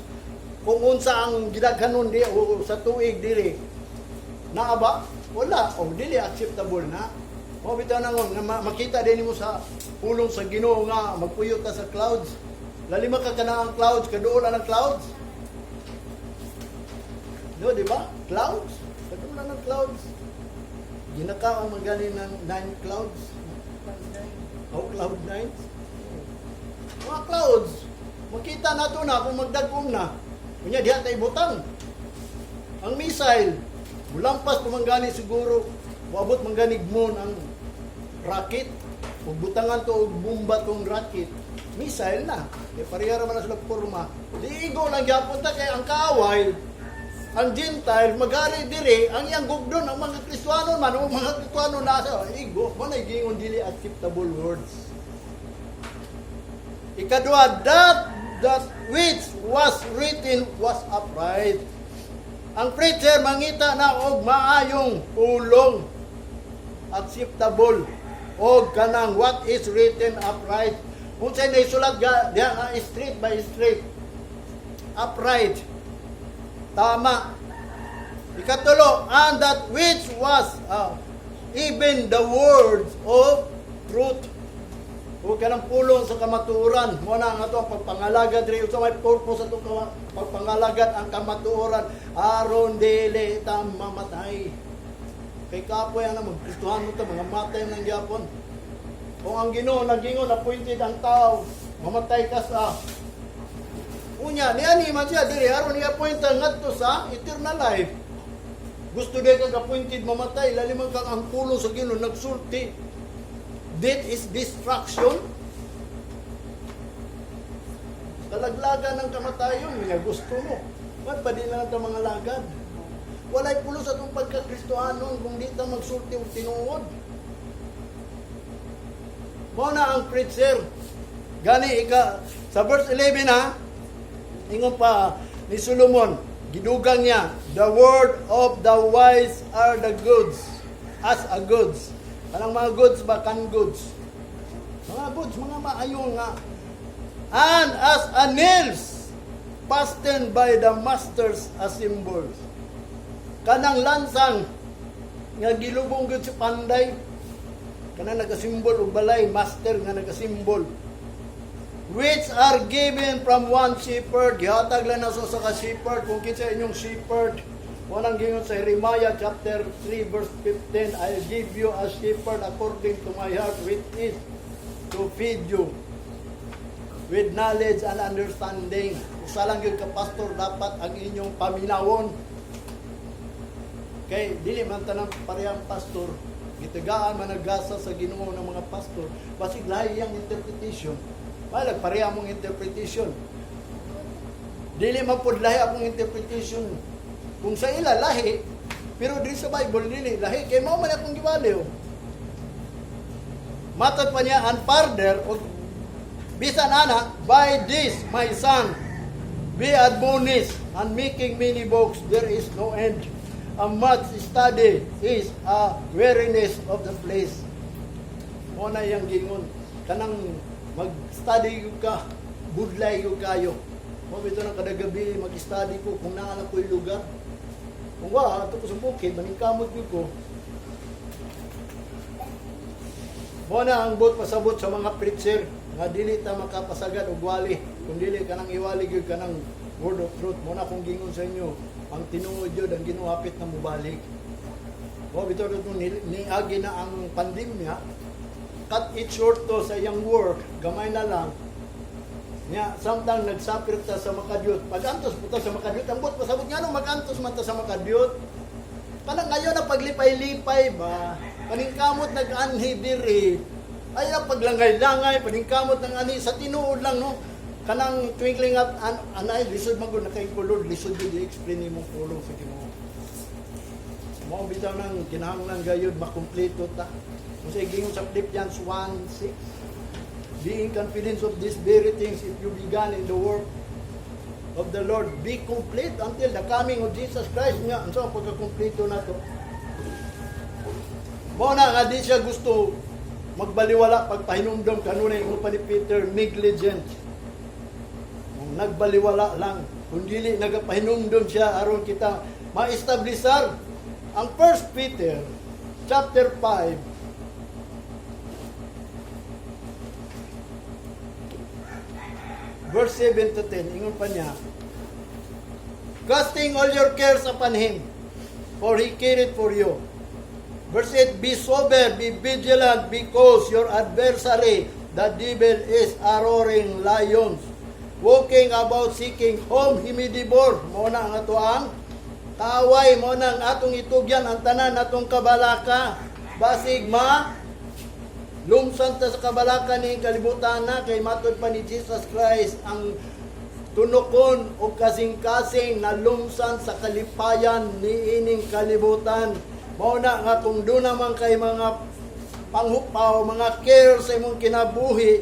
[SPEAKER 1] kung unsa ang gidaghanon di o sa tuig diri? Naa ba? Wala. O dili acceptable na. O bitaw na nga makita din nimo sa pulong sa Ginoo nga magpuyo ta sa clouds. Lalima ka kana ang clouds, kaduol ang clouds. No, di ba? Clouds. Kaduol ang clouds. Ginakaon man gani ng nine clouds. Oh, cloud nine. Mga clouds. Makita na to na kung magdagom na. Kunya diha tayo butang. Ang missile, mulampas pa man gani siguro, moabot man gani moon ang rocket. Ug butangan to og bomba tong rocket, missile na. Kay pareha ra man na sila porma. Liigo lang gyapon ta kay ang kaaway, ang Gentile, maghari diri, ang iyang gugdon, ang mga Kristuano man, o mga Kristuano nasa, igo, mo na gingon dili acceptable words. Ikadua, that which was written was upright. Ang preacher mangita na og maayong pulong, acceptable og kanang what is written upright. Unsay naisulat ga diha nga straight by straight. Upright. Tama. Ikatulo, and that which was even the words of truth. O kanang pulong sa kamatuoran. Mo na ang ato ang pagpangalagad diri sa may purpose atong pagpangalagad ang kamatuoran aron dili ta mamatay. Kay kapoy ang magkristuhan mo ta, mga matay nang gyapon. Kung ang Ginoo nagingon, appointed ang tao, mamatay ka sa unya, niani man siya diri aron i-appoint ngadto sa eternal life. Gusto di kag appointed mamatay, lali man kang ang pulong sa Ginoo nagsulti. Death is destruction. Kalaglagan ng kamatayon, nga gusto mo. Ba't pa di lang ang mga lagad? Walay pulos atong pagkakristohanon kung di ta magsulti og tinuod. Mao na ang preacher. Gani ika sa verse 11 ha, ingon pa ni Solomon, gidugang niya, "The word of the wise are the goods, as a goods." Kanang mga goods ba, can goods. Mga goods, mga maayo nga. "And as a nails fastened by the masters as symbols." Kanang lansang nga gilubong gyud si panday, kanang nagasimbol og balay, master nga nagasimbol, "Which are given from one shepherd." Gihatag lang na sa ka shepherd. Kung kinsa inyong shepherd, walang gingon sa Jeremiah chapter 3 verse 15, "I'll give you a shepherd according to my heart, which is to feed you with knowledge and understanding." Usa lang gyud ka pastor dapat ang inyong paminawon. Kay dili man tanang parehang pastor, gitagaan man nagasa sa Ginoo ng mga pastor, basig lahi ang interpretation. Balag pareha mong interpretation. Dili man pud lahi akong interpretation. Kung sa ila lahi, pero diri sa Bible dili lahi kay mao man akong gibaliw. Matod pa niya, "And further," og bisan ana, "By this, my son, be admonished, and making many books there is no end. A much study is a weariness of the flesh." Mo na iyang gingon. Kanang mag-study gyud ka, budlay gyud kayo. Mo bitaw nang kada gabi mag-study ko kung naa na ko'y lugar. Kung wa, ato ko sa bukid, maningkamot gyud ko. Mo na ang buot pasabot sa mga preacher nga dili ta makapasagad og wali kung dili kanang iwali gyud kanang word of truth. Mo na akong gingon sa inyo, ang tinuod gyud ang Ginoo hapit na mobalik. Mo bitaw ni niagi na ang pandemya, cut it short to sa iyang work, gamay na lang. Nya, samtang nagsapir ta sa makadiyot, pag-antos po ta sa makadiyot, ang buot pasabot nga nung mag-antos man ta sa makadiyot. Kanang ngayon na paglipay-lipay ba, paningkamot nag-anhi diri, ay ang paglangay-langay, paningkamot ng anhi, sa tinuod lang, no? Kanang twinkling at anay, lisod man gud na kay kulod, lisod gud i-explain imong pulong sa Ginoo. Mao bitaw nang kinahanglan gayud makumpleto ta. Kung sa gingon sa Philippians 1:6, "Being confident of these very things, if you began in the work of the Lord, be complete until the coming of Jesus Christ." Nga, ang sa pagkakumpleto na to. Mao na nga di siya gusto magbaliwala pagpahinumdom kanunay, ingon pa ni Peter, negligent. Kung nagbaliwala lang, kung dili nagapahinumdom siya aron kita ma-establisar ang 1 Peter chapter 5 verse 7 to 10, ingon pa niya, "Casting all your cares upon Him, for He careth for you." Verse 8, "Be sober, be vigilant, because your adversary, the devil, is a roaring lion, walking about seeking whom he may devour." Mo na ang ato ang kaaway, mo na ang atong itugyan ang tanan atong kabalaka. Basig ma lumsan ta sa kabalaka ni kalibutan na kay matod pa ni Jesus Christ, ang tunokon o kasing-kasing na lumsan sa kalipayan ni ining kalibutan. Mao na nga kung doon naman kay mga panghupaw, mga care sa imong kinabuhi,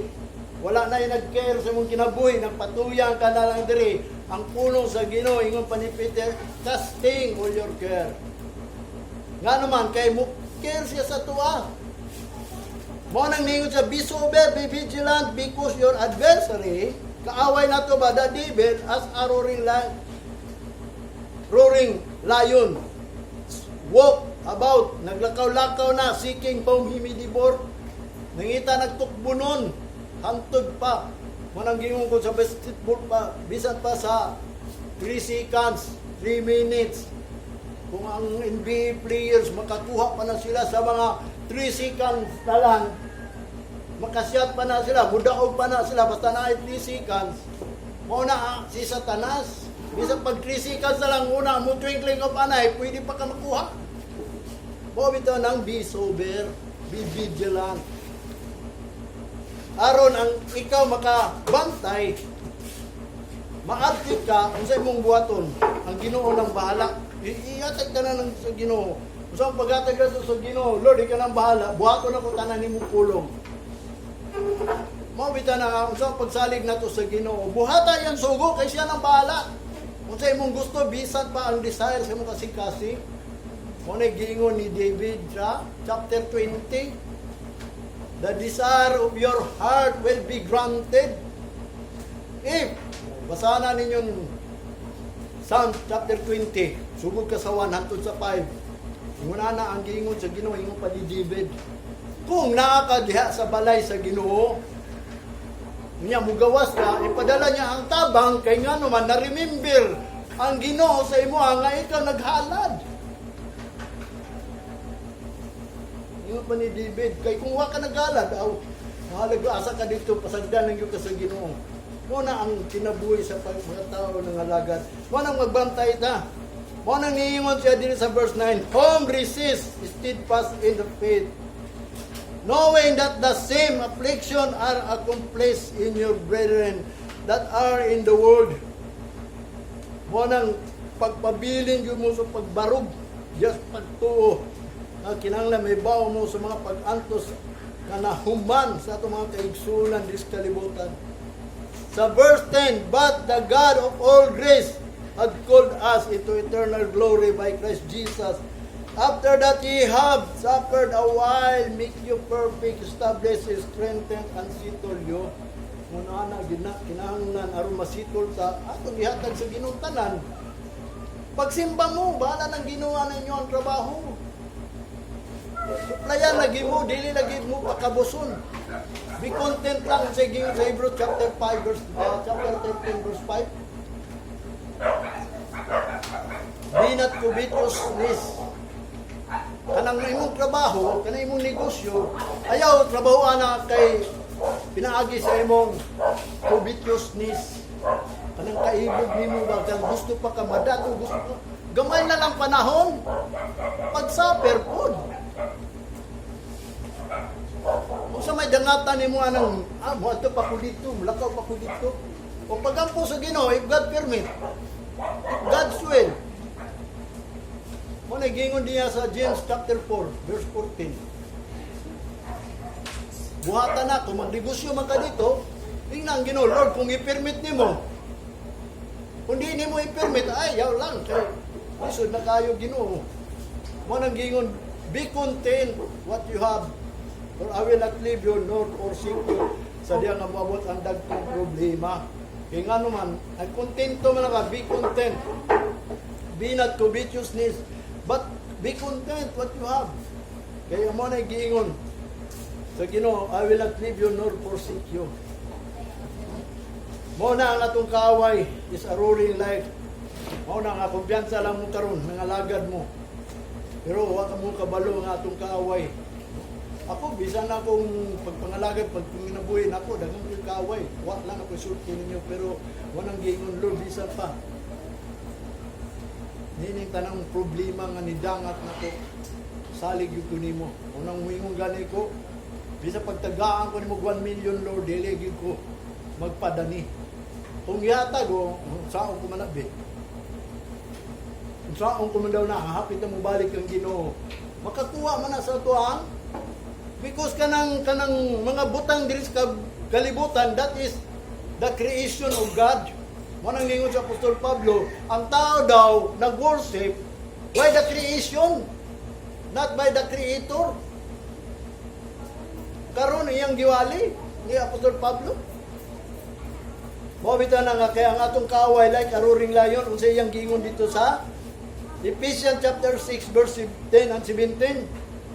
[SPEAKER 1] wala na yung nag-care sa imong kinabuhi, nagpatuyang ka na lang diri. Ang pulong sa Ginoo, ingon pa ni Peter, "Casting all your care." Nga naman, kay mo care siya sa tuwa. Mo nang ningon sa "Be sober, be vigilant, because your adversary," kaaway na to ba, "the devil, as a roaring lion, walk about," naglakaw-lakaw na, "seeking whom he may devour." Nangita nagtukbunon, hantod pa. Mo nang gingon ko sa basketball pa, bisan pa sa 3 seconds, 3 minutes. Kung ang NBA players makakuha pa na sila sa mga 3 seconds na lang, Makasyat pa na sila, mudaog pa na sila, basta na 3 seconds. Mao na ah, si Satanas. Bisan pag 3 seconds na lang una, mo twinkling of an eye, pwede pa ka makuha. Mao bitaw nang be sober, be vigilant. Aron ang ikaw makabantay, maabtik ka unsa imong buhaton, ang Ginoo nang bahala. Ihatag ka na ng sa Ginoo. Unsa ang paghatag ka sa Ginoo, Lord, ikaw nang bahala, buhaton ako tanan nimong pulong. Mao bitaw na nga unsa ang pagsalig nato sa Ginoo. Buhata yang sugo kay siya nang bahala. Unsa imong gusto, bisan pa ang desire sa imong kasing-kasing. Mao na giingon ni David sa chapter 20. "The desire of your heart will be granted." If, basahan na ninyo Psalm chapter 20, sugod ka sa 1 hangtod sa 5. Ingon na ang giingon sa Ginoo, ingon pa ni David. Kung naa ka diha sa balay sa Ginoo, niya mugawas ka, ipadala niya ang tabang kay ngano man na-remember ang Ginoo sa imo nga ikaw naghalad. Ingon pa ni David, kay kung wa ka naghalad, aw, halag asa ka dito, pasagdan lang gyud ka sa Ginoo. Mo na ang kinabuhi sa mga tao ng alagad. Mo nang magbantay ta. Mo nang niingon siya diri sa verse 9, "Whom resist steadfast in the faith, knowing that the same affliction are accomplished in your brethren that are in the world." Mo nang pagpabilin yun mo sa pagbarog, just pagtuo. Nga kinahanglan may bawo mo sa mga pag-antos nga nahuman sa atong mga kaigsunan dis kalibutan. Sa verse 10, "But the God of all grace had called us into eternal glory by Christ Jesus. After that ye have suffered a while, make you perfect, establish, strengthen, and settle you." Muna na gina, kinahanglan aron masitol ta atong ihatag sa Ginoo tanan. Pagsimba mo, bahala ng Ginoo na inyo ang trabaho. Suplayan lagi mo, dili lagi mo pakabuson. Be content lang sa gingon sa Hebrews chapter 5 verse chapter 13 verse 5. Be not covetousness. Kanang imong trabaho, kanang imong negosyo, ayaw trabaho ana kay pinaagi sa imong covetousness. Kanang kaibog nimo ba, kang gusto pa ka madato, gusto pa. Gamay na lang panahon. Pag-suffer pod. Kung sa may dangatan nimo anang, ah, moadto pa ko dito, mulakaw pa ko dito. O pagampo sa Ginoo, if God permit, if God's will. Mo na gingon niya sa James chapter 4, verse 14. Buhatan na, kung magnegosyo man ka dito, tingnan ang Ginoo, "Lord, kung i-permit nimo." Kung di nimo i-permit, ay, yaw lang. Kay, lisod na kayo, Ginoo. Mo nang gingon, "Be content what you have, for I will not leave you nor forsake you," sa diya nga moabot ang dagkong problema. Kaya nga naman, ay kontento man ka, be content. Be not covetousness, but be content what you have. Kaya mo na giingon sa Ginoo, "I will not leave you nor forsake you." Mo na ang atong kaaway is a roaring lion. Mo na nga kumpiyansa lang mo karon nangalagad mo. Pero wa ka mo kabalo nga atong kaaway. Ako bisan akong pagpangalagad, pag panginabuhi nako, daghang ko'y kaaway. Wa lang ako sulti ninyo, pero wanang giingon, Lord, bisan pa. Nining tanang problema nga nidangat nako, salig gyud ko nimo. Unang muingon gani ko, bisa pagtagaan ko nimo 1 million, Lord, dili gyud ko magpadani. Kung ihatag o, saon ko man na be. Kung saon ko man daw na, hapit na mobalik ang Ginoo. Makakuha man na sa tuang because kanang mga butang diri sa kalibutan, that is the creation of God. Mo nang ningon sa Apostol Pablo, ang tao daw nag-worship by the creation, not by the creator. Karon iyang giwali ni Apostol Pablo. Mo bitaw na nga kaya ang atong kaaway like a roaring lion, unsa iyang giingon dito sa Ephesians chapter 6 verse 10 and 17,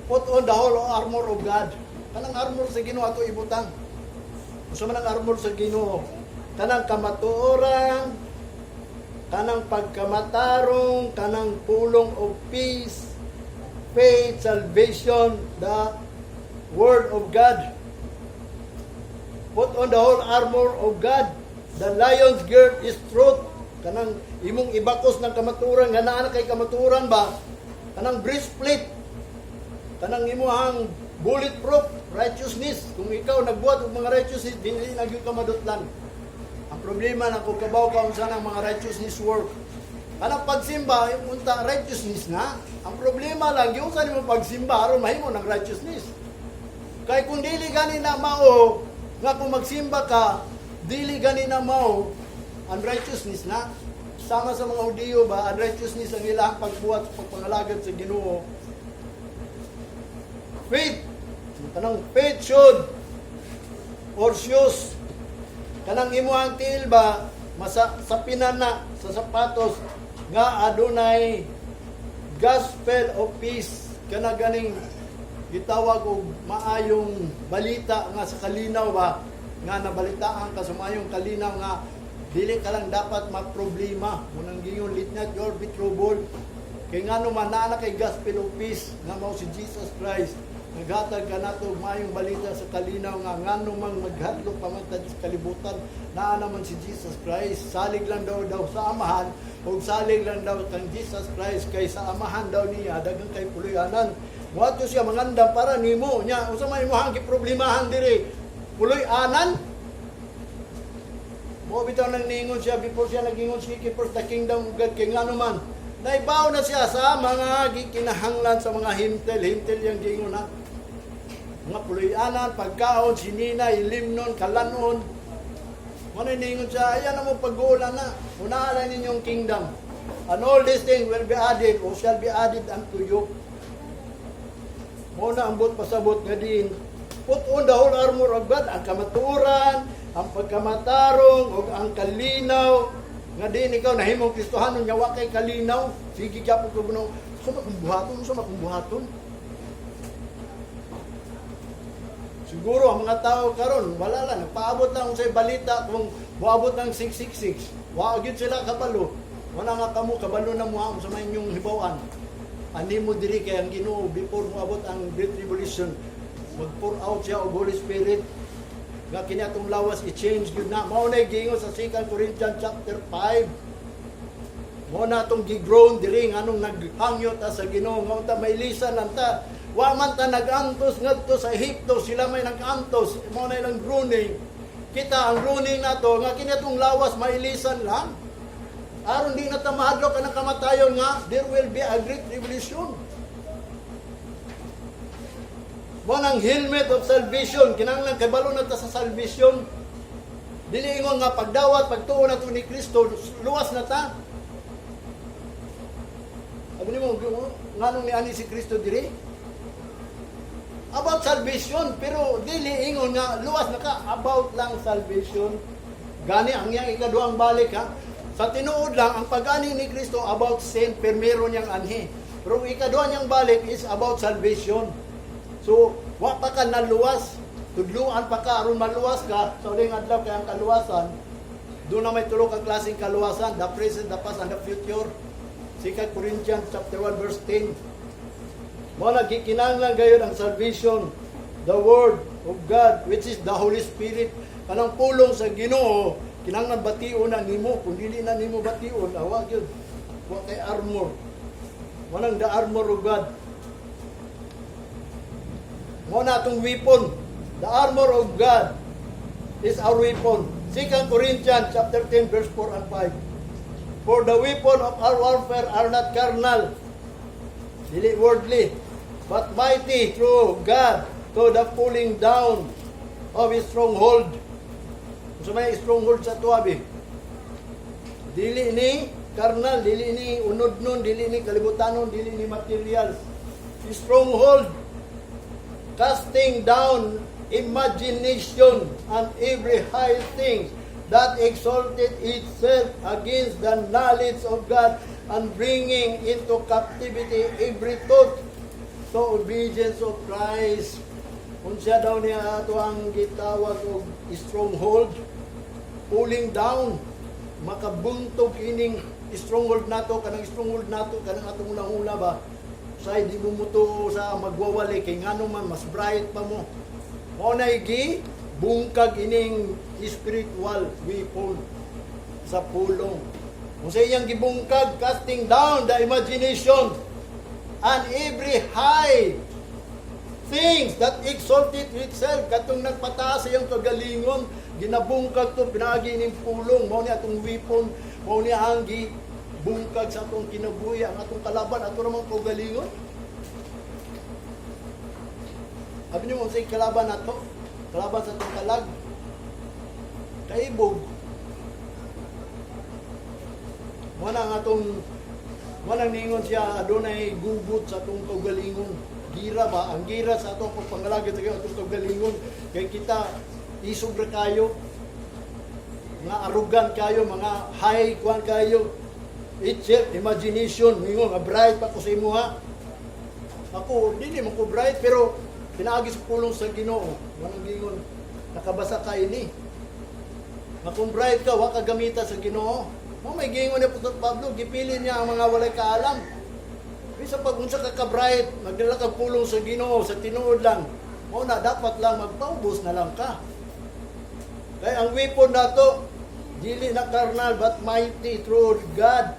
[SPEAKER 1] "Put on the whole armor of God." Kanang armor sa Ginoo ato ibutang. Unsa man ang armor sa Ginoo? Kanang kamatuoran, kanang pagkamatarong, kanang pulong of peace, faith, salvation, the word of God. Put on the whole armor of God. The lion's girth is truth. Kanang imong ibakos ng kamaturan, nga naa na kay kamaturan ba? Kanang breastplate. Kanang imuhang bulletproof righteousness. Kung ikaw nagbuhat og mga righteousness, dili na gyud ka madutlan. Ang problema na kung kabaw ka unsa ng mga righteousness work. Kanang pagsimba, unta righteousness na. Ang problema lang, yung sa nimo pagsimba aron mahimo ng righteousness. Kay kung dili gani na mao nga kung magsimba ka, dili gani na mao ang righteousness na. Sama sa mga Hudiyo ba, ang righteousness ang ilang pagbuhat sa pagpangalagad sa Ginoo. Faith, kanang faith should or shoes, kanang imuhang tiil ba, masa sa pinana sa sapatos nga adunay gospel of peace, kana ganing gitawag og maayong balita nga sa kalinaw ba, nga nabalitaan ka sa maayong kalinaw nga dili ka lang dapat maproblema. Munang giingon, "Let not your be troubled," kay ngano man naa na kay gospel of peace nga mao si Jesus Christ. Naghatag ka nato og maayong balita sa kalinaw nga ngano mang maghadlok pa man ta sa kalibutan, naa naman si Jesus Christ. Salig lang daw daw sa Amahan ug salig lang daw kang Jesus Christ, kay sa Amahan daw niya daghang kay puloy-anan. Muadto siya mangandam para nimo nya. Unsa may imong giproblemahan diri, puloy-anan? Mo bitaw nang niingon siya before siya nagingon, "Seek ye first the kingdom of God," kay ngano man naibaw na siya sa mga gikinahanglan sa mga Hentil. Hentil yung giingon na mga puloy-anan, pagkaon, sinina, ilimnon, kalanon. Mao niingon siya, ayan mo pag-ulan na. Unahan ninyong kingdom. And all these things will be added or shall be added unto you. Mo na ang buot pasabot nga din. Put on the whole armor of God, ang kamatuoran, ang pagkamatarong, ug ang kalinaw, nga din ikaw nahimong Kristohanon nga wa kay kalinaw, sige gyapon ko kuno, sa makong buhaton, sa makong buhaton. Siguro ang mga tao karon wala lang, nagpaabot lang sa balita kung moabot ng 666. Wa gyud sila kabalo. Wala nga kamo kabalo na mo sa may inyong hibaw-an. Ani mo diri kay ang Ginoo, before moabot ang Great Tribulation, mag-pour out siya og Holy Spirit nga kini atong lawas i-change gyud na. Mao na giingon sa 2 Corinthians chapter 5. Mo na atong gigrown diri nganong naghangyo ta sa Ginoo nga unta mailisan lang ta. Wa man ta nag-antos ngadto sa Ehipto, sila may nag-antos. Mo na ilang groaning. Kita ang groaning nato nga kini atong lawas mailisan lang. Aron di na ta mahadlok anang kamatayon nga there will be a great revolution. Mo nang helmet of salvation, kinahanglan kabalo na ta sa salvation. Dili ingon nga pagdawat, pagtuo nato ni Kristo, luwas na ta. Abi nimo, nganong niani si Kristo diri? About salvation, pero dili ingon nga luwas na ka, about lang salvation. Gani ang iyang ikaduhang balik, ha. Sa tinuod lang, ang pag-ani ni Kristo about sin, primero niyang anhi. Pero ang ikaduha niyang balik is about salvation. So, wa pa ka naluwas. Tudluan pa ka aron maluwas ka sa uling adlaw, kay ang kaluwasan doon na may tulo ka klaseng kaluwasan, the present, the past, and the future. 2 Corinthians chapter 1 verse 10. Mo nagkikinahanglan gayon ang salvation, the word of God, which is the Holy Spirit. Kanang pulong sa Ginoo, kinahanglan bation na nimo. Kung dili na nimo bation, awa gyud. Wa kay armor. Manang the armor of God. Mo na atong weapon. The armor of God is our weapon. 2 Corinthians chapter 10 verse 4 and 5. For the weapon of our warfare are not carnal, dili worldly, but mighty through God to the pulling down of his stronghold. Unsa may stronghold sa tuwabi? Dili ni carnal, dili ni unod nun, dili ni kalibutanon, dili ni materials. Stronghold, casting down imagination and every high thing that exalted itself against the knowledge of God and bringing into captivity every thought to obedience of Christ. Unsa daw niya ato ang gitawag og stronghold? Pulling down, makabuntog ining stronghold nato, kanang stronghold nato, kanang atong unang-una ba, say di mo mutuo sa magwawali kay ngano man mas bright pa mo. Mao na gi Bungkag ining spiritual weapon sa pulong. Kung sa iyang gibungkag, casting down the imagination and every high things that exalted itself, katong nagpataas sa iyang kagalingon, ginabungkag to pinaagi ning pulong. Mao ni atong weapon, mao ni ang gibungkag sa atong kinabuhi. Ang atong kalaban, ato ramang kaugalingon. Abi niyo unsay kalaban nato? Kalaban sa atong kalag, kaibog. Mo na ang atong, mo nang ningon siya, adunay gugot sa atong kaugalingon. Gira ba? Ang gira sa atong pagpangalagad sa atong kaugalingon. Kay kita, isog ra kayo, mga arrogant kayo, mga high kwan kayo. Itself, imagination, mingon, nga bright pa ko sa imuha. Ako, dili man ko bright, pero pinaagi sa pulong sa Ginoo. Walang gingon, nakabasa ka ini. Nga kung bright ka, wa ka gamita sa Ginoo. Mo may gingon ni Apostol Pablo, gipili niya ang mga walay kaalam. Bisa pag unsa ka ka-bright, magdala kag pulong sa Ginoo sa tinuod lang. Mao na dapat lang magpaubos na lang ka. Kay ang weapon nato dili na carnal but mighty through God.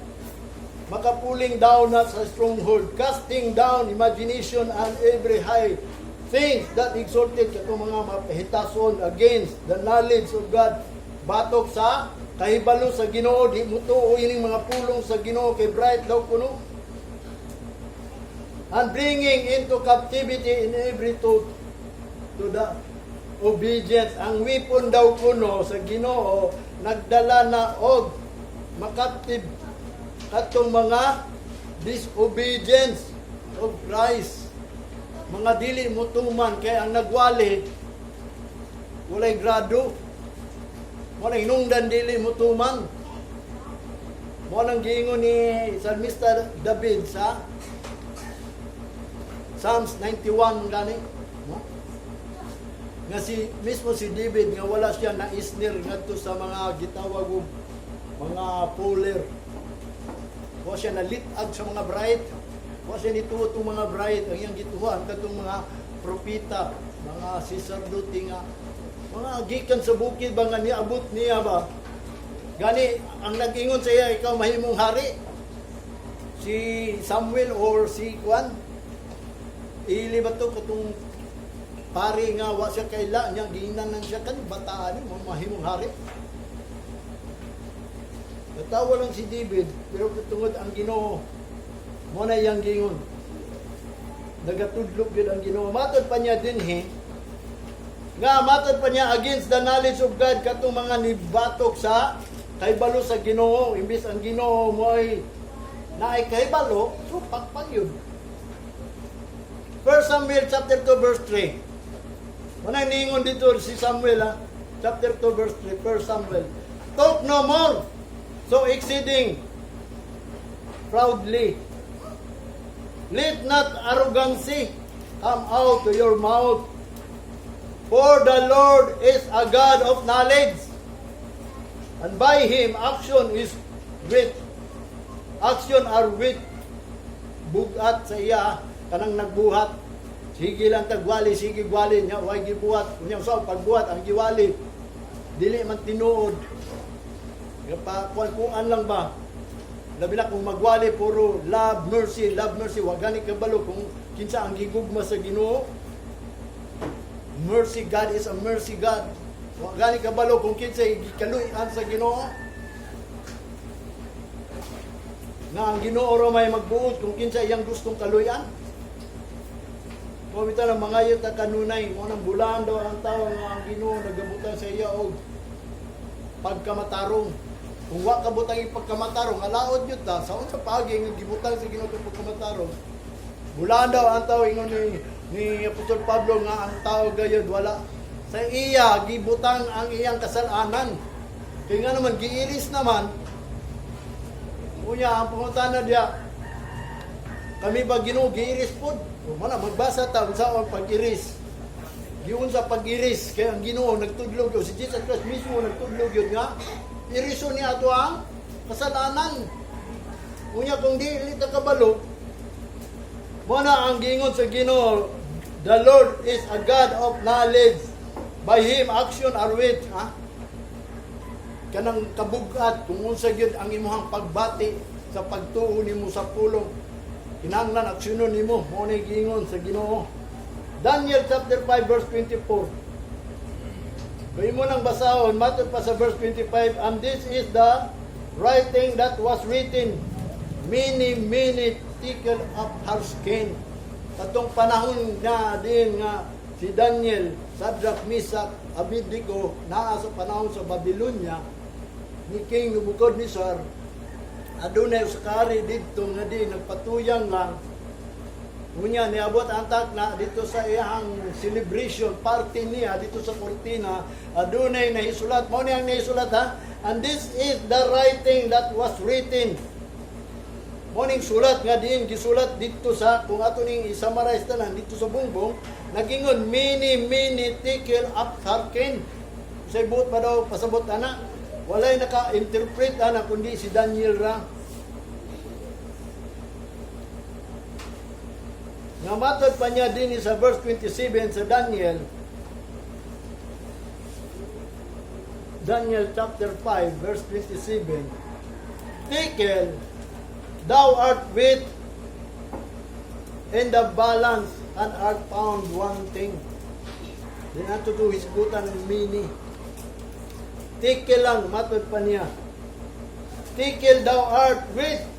[SPEAKER 1] Maka-pulling down na sa stronghold, casting down imagination and every high things that exalted, katong mga mapahitason, against the knowledge of God. Batok sa kahibalo sa Ginoo, di mo tuo ining mga pulong sa Ginoo kay bright daw kuno. And bringing into captivity in every thought to the obedience. Ang weapon daw kuno sa Ginoo nagdala na og makaptive katong mga disobedience of Christ. Mga dili mo tuman, kay ang nagwali walay grado. Walay hinungdan, dili mo tuman. Mo nang giingon ni Salmista David sa Psalms 91 gani, no? Nga si mismo si David nga wala siya na isnir ngadto sa mga gitawag og mga puller. Wa siya nalit-ag sa mga bright. Wa siya nituo tong mga bright. Ang iyang gituhan katong mga propita, mga sacerdote nga mga gikan sa bukid ba nga niabot niya ba. Gani ang nag-ingon sa iya, "Ikaw mahimong hari." Si Samuel or si Juan. Ili ba to, katong pari nga wa siya kaila niya, giingnan siya kan bataan ni mo mahimong hari. Natawa lang si David, pero tungod ang Ginoo mo na iyang gingon. Nagatudlo gyud ang Ginoo. Matod pa niya dinhi nga matod pa niya against the knowledge of God, katong mga nibatok sa kahibalo sa Ginoo, imbis ang Ginoo mo ay naay kahibalo, so pagpag yun. 1 Samuel chapter 2 verse 3. Manang ningon dito si Samuel ha. Chapter 2 verse 3, 1 Samuel. "Talk no more so exceeding proudly. Let not arrogancy come out to your mouth. For the Lord is a God of knowledge. And by him action is with action are with bugat sa iya kanang nagbuhat. Sige lang tagwali, sige gwali nya, way gibuhat unya sa pagbuhat ang giwali dili man tinuod, pa kuan lang ba. Labi na kung magwali puro love, mercy, love, mercy, wa gani kabalo kung kinsa ang gigugma sa Ginoo. Mercy, God is a mercy God. Wa gani kabalo kung kinsa gikaluy-an sa Ginoo. Nga ang Ginoo ra may magbuot kung kinsa iyang gustong kaluy-an. Kung ng mga ta kanunay, mo nang bulan daw ang tao nga ang Ginoo nagabutang sa iya og pagkamatarong. Kung wa ka butang ipagkamatarong, alaod yun ta, sa unsa paagi nga gibutang sa Ginoo itong pagkamatarong? Bulan daw ang tao, ingon ni Apostol Pablo nga ang tao gayod wala sa iya gibutang ang iyang kasalanan. Kaya nga naman giiris naman. Unya ang pangutana diya, kami ba Ginoo giiris pod? O mana magbasa ta unsa ang pag-iris. Giun sa pag-iris kay ang Ginoo nagtudlog yun, si Jesus Christ mismo nagtudlog yun nga irison niya ato ang kasalanan. Unya kung di ta kabalo, mo na ang giingon sa Ginoo, "The Lord is a God of knowledge." By him action are weighed, ha? Kanang kabugat kung unsa gyud ang imuhang pagbati sa pagtuo nimo sa pulong. Kinahanglan aksyonon nimo, mao ni giingon sa Ginoo. Daniel chapter 5 verse 24. Gawin mo nang basahon, matod pa sa verse 25, "And this is the writing that was written, Mene, mene, tekel upharsin." Katong panahon na din nga si Daniel, Shadrach, Meshach, Abednego, naa sa panahon sa Babylonia, ni King Nebuchadnezzar, adunay sa kari didto nga di nagpatuyang lang. Unya niabot ang na dito sa iyang celebration party niya dito sa kortina, adunay nahisulat. Mao ni ang nahisulat, ha. "And this is the writing that was written." Mao ning sulat nga diin gisulat dito sa, kung ato ning i-summarize tanan dito sa bungbong, nagingon, "Mene, mene, tekel upharsin." Sa buot pa daw pasabot ana. Walay naka-interpret ana kundi si Daniel ra. Nga matod pa niya din sa verse 27 sa Daniel, Daniel chapter 5 verse 27, "Tekel, thou art weighed in the balance and art found wanting." Di nato to hisgutan ng mene. Tekel lang, matod pa niya. "Tekel, thou art weighed."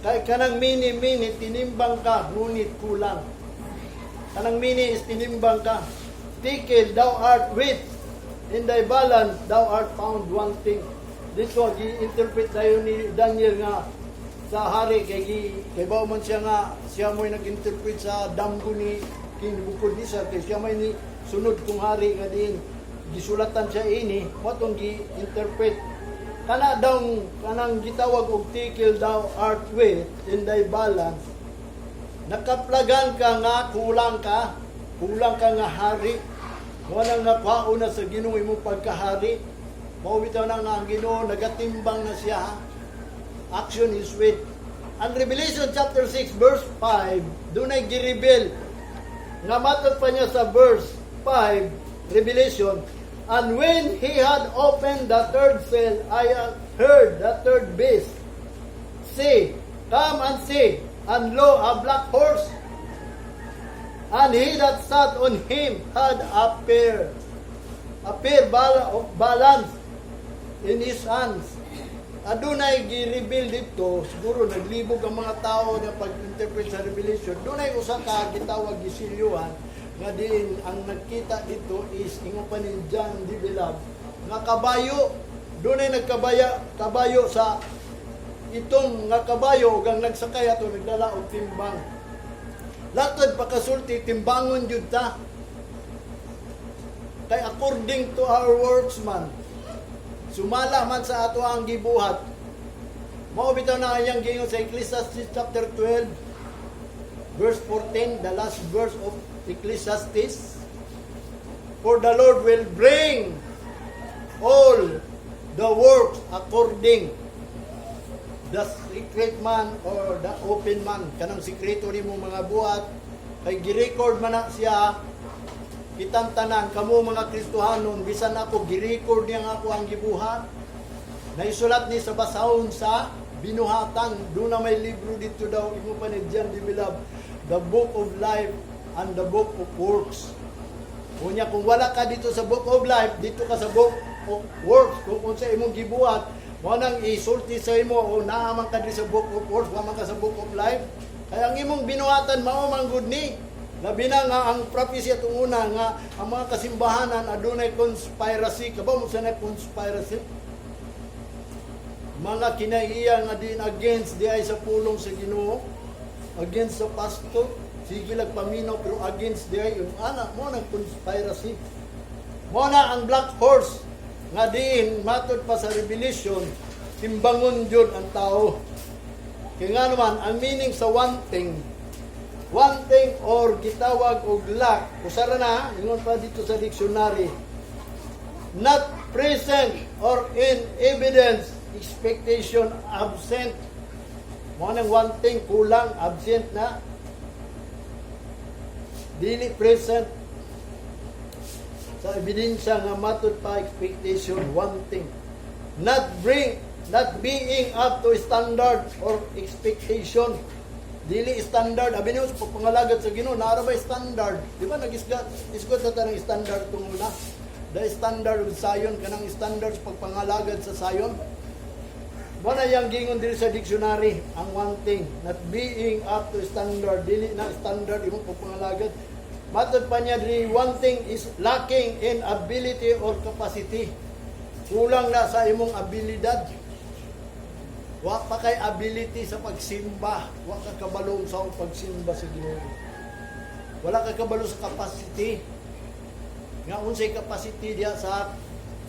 [SPEAKER 1] Kay kanang mene, mene, tinimbang ka, ngunit kulang. Kanang mene is tinimbang ka. "Tekel, thou art weighed. In thy balance, thou art found wanting." Dito, gi-interpret tayo ni Daniel nga sa hari, kay bao man siya nga siya mo'y nag-interpret sa damgo ni King Nebuchadnezzar, kay siya may ni sunod kong hari nga din gisulatan siya ini mo tong gi-interpret kana daw, kanang gitawag og "Tekel, thou art weighed in thy balance," nakaplagan ka nga kulang ka, kulang ka nga hari. Wala nga kwaon na sa Ginoo imong pagkahari. Mao bitaw na nga ang Ginoo nagatimbang na siya, ha? Action is weight. Ang Revelation chapter 6 verse 5, dunay gi-reveal nga matod pa niya sa verse 5, Revelation, "And when he had opened the third seal, I heard the third beast say, 'Come and see.' And lo, a black horse. And he that sat on him had a pair of balance in his hands." Adunay gi-reveal dito, siguro naglibog ang mga tao na pag-interpret sa Revelation. Dunay usa ka gitawag gisilyuhan nga diin ang nagkita dito is, ingon pa ni John D. Bilab, nga kabayo, dunay nagkabaya kabayo sa itong nga kabayo ug ang nagsakay ato nagdala og timbang. Latod pakasulti, timbangon jud ta. Kay according to our works man, sumala man sa ato ang gibuhat. Mao bitaw na iyang giingon sa Ecclesiastes chapter 12 verse 14, the last verse of Ecclesiastes. "For the Lord will bring all the works according the secret man or the open man." Kanang sikreto nimo mga buhat kay gi-record man na siya. Kitang tanan kamo mga Kristohanon, bisan ako, gi-record niya nga ako ang gibuhat. Naisulat ni sa basahon sa binuhatan. Doon na may libro dito daw, imo pa ni John D. Bilab, the Book of Life and the Book of Works. Unya kung wala ka dito sa Book of Life, dito ka sa Book of Works. Kung unsa imong gibuhat, mo nang isulti sa imo o naa man ka diri sa Book of Works, wa man ka sa Book of Life. Kaya ang imong binuhatan mao man gud ni. Labi na nga ang prophecy atong una nga ang mga kasimbahanan adunay conspiracy. Kabaw mo sa na conspiracy? Mga kinaiya nga din against di ay sa pulong sa Ginoo, against sa pastor, sige lang paminaw pero against di ay yung ana mo nang conspiracy. Mo na ang black horse nga diin matod pa sa Revelation, timbangon jud ang tao. Kaya nga naman, ang meaning sa wanting, wanting or gitawag og lack, usara na, ingon pa dito sa dictionary, not present or in evidence, expectation, absent. Mo nang wanting, kulang, absent na. Dili present. Sa ebidensya nga matud pa expectation, wanting. Not being up to standard or expectation. Dili standard. Abi niyo sa pagpangalagad sa Ginoo, naa ra ba standard? Di ba nagisgat isgot na ta ng standard tungod na? The standard of Zion, kanang standard sa pagpangalagad sa Zion. Mao na yang gingon diri sa dictionary, ang wanting, not being up to standard, dili na standard imong pagpangalagad. Matod pa niya diri, wanting is lacking in ability or capacity. Kulang na sa imong abilidad. Wa pa kay ability sa pagsimba. Wa ka kabalo sa pagsimba sa Ginoo. Wala ka kabalo sa capacity. Nga unsay capacity diha sa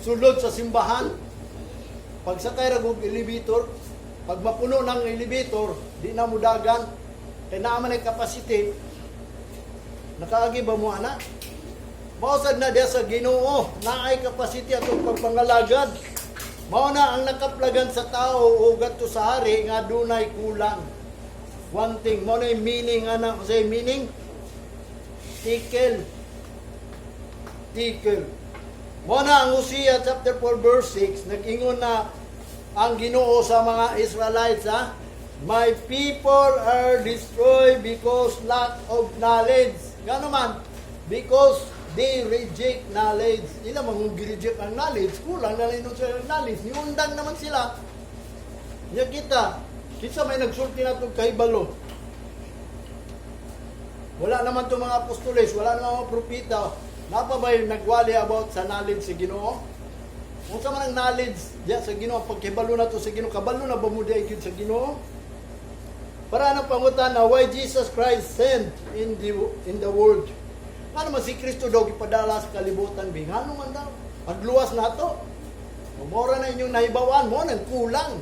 [SPEAKER 1] sulod sa simbahan. Pag sakay ra og elevator, pag mapuno ng elevator, di na mo dagan. Kay naa man ay capacity. Nakaagi ba mo ana? Mao sad na diha sa Ginoo, naay capacity atong pagpangalagad. Mao na ang nakaplagan sa tao o gadto sa hari nga dunay kulang. Wanting, mao na yung meaning ana, say meaning tekel. Tekel. Mao na ang Hosea chapter 4 verse 6, nag-ingon na ang Ginoo sa mga Israelites, ha? "My people are destroyed because lack of knowledge." Gano man? Because they reject knowledge. Ila mga reject ang knowledge, kulang na lang sila ang knowledge. Niundang naman sila. Nya kita, kinsa may nagsulti na itong kahibalo? Wala naman itong mga apostoles, wala naman mga propeta. Napa ba yung nagwali about sa knowledge sa Ginoo? Kung sa man ang knowledge diya sa Ginoo, pagkibalo na to sa Ginoo, kabalo na ba mo diya gyud sa Ginoo? Para anong pangutan na why Jesus Christ sent in the world? Ano man si Kristo daw gipadala sa kalibutan bi? Ngano man daw? Pagluwas nato. Mora na inyong nahibawan mo nang kulang.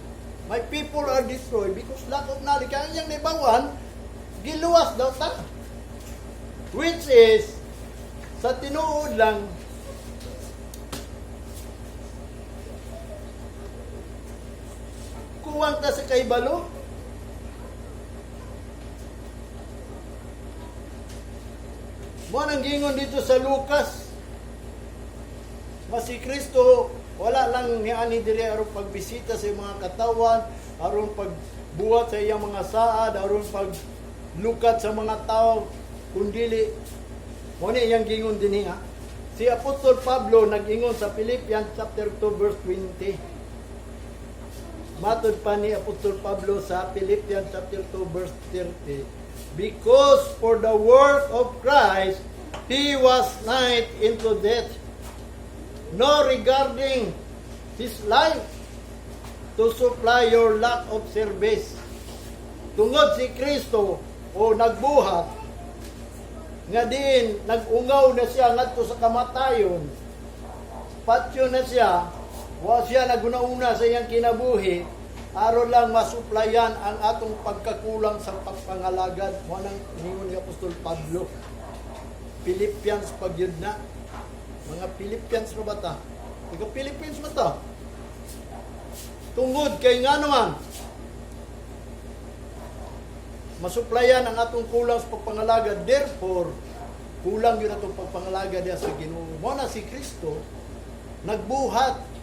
[SPEAKER 1] My people are destroyed because lack of knowledge. Kaya inyong nahibawan, giluwas daw ta. Which is, sa tinuod lang, kuwang ta sa kahibalo. Mo nang gingon dito sa Lucas. Mas si Kristo wala lang niani diri aron pagbisita sa iyang mga katawan, aron pagbuhat sa iyang mga saad, aron paglukat sa mga tao, kundili mo ni iyang gingon dinhi, ha. Si Apostol Pablo nag-ingon sa Philippians chapter 2 verse 20. Matod pa ni Apostol Pablo sa Philippians chapter 2 verse 30. Because for the work of Christ, he was nigh unto death, no regarding his life, to supply your lack of service. Tungod si Kristo o nagbuhat, nga diin nag-ungaw na siya ngadto sa kamatayon, patyo na siya, wa siya naguna-una sa iyang kinabuhi, aron lang masuplayan ang atong pagkakulang sa pagpangalagad. Mo nang ningon ni Apostol Pablo. Philippians pagyud na. Mga Philippians ra ba ta? Taga Philippines ba ta? Tungod kay nga naman, masuplayan ang atong kulang sa pagpangalagad. Therefore, kulang yun atong pagpangalagad diya sa Ginoo. Mo na si Kristo nagbuhat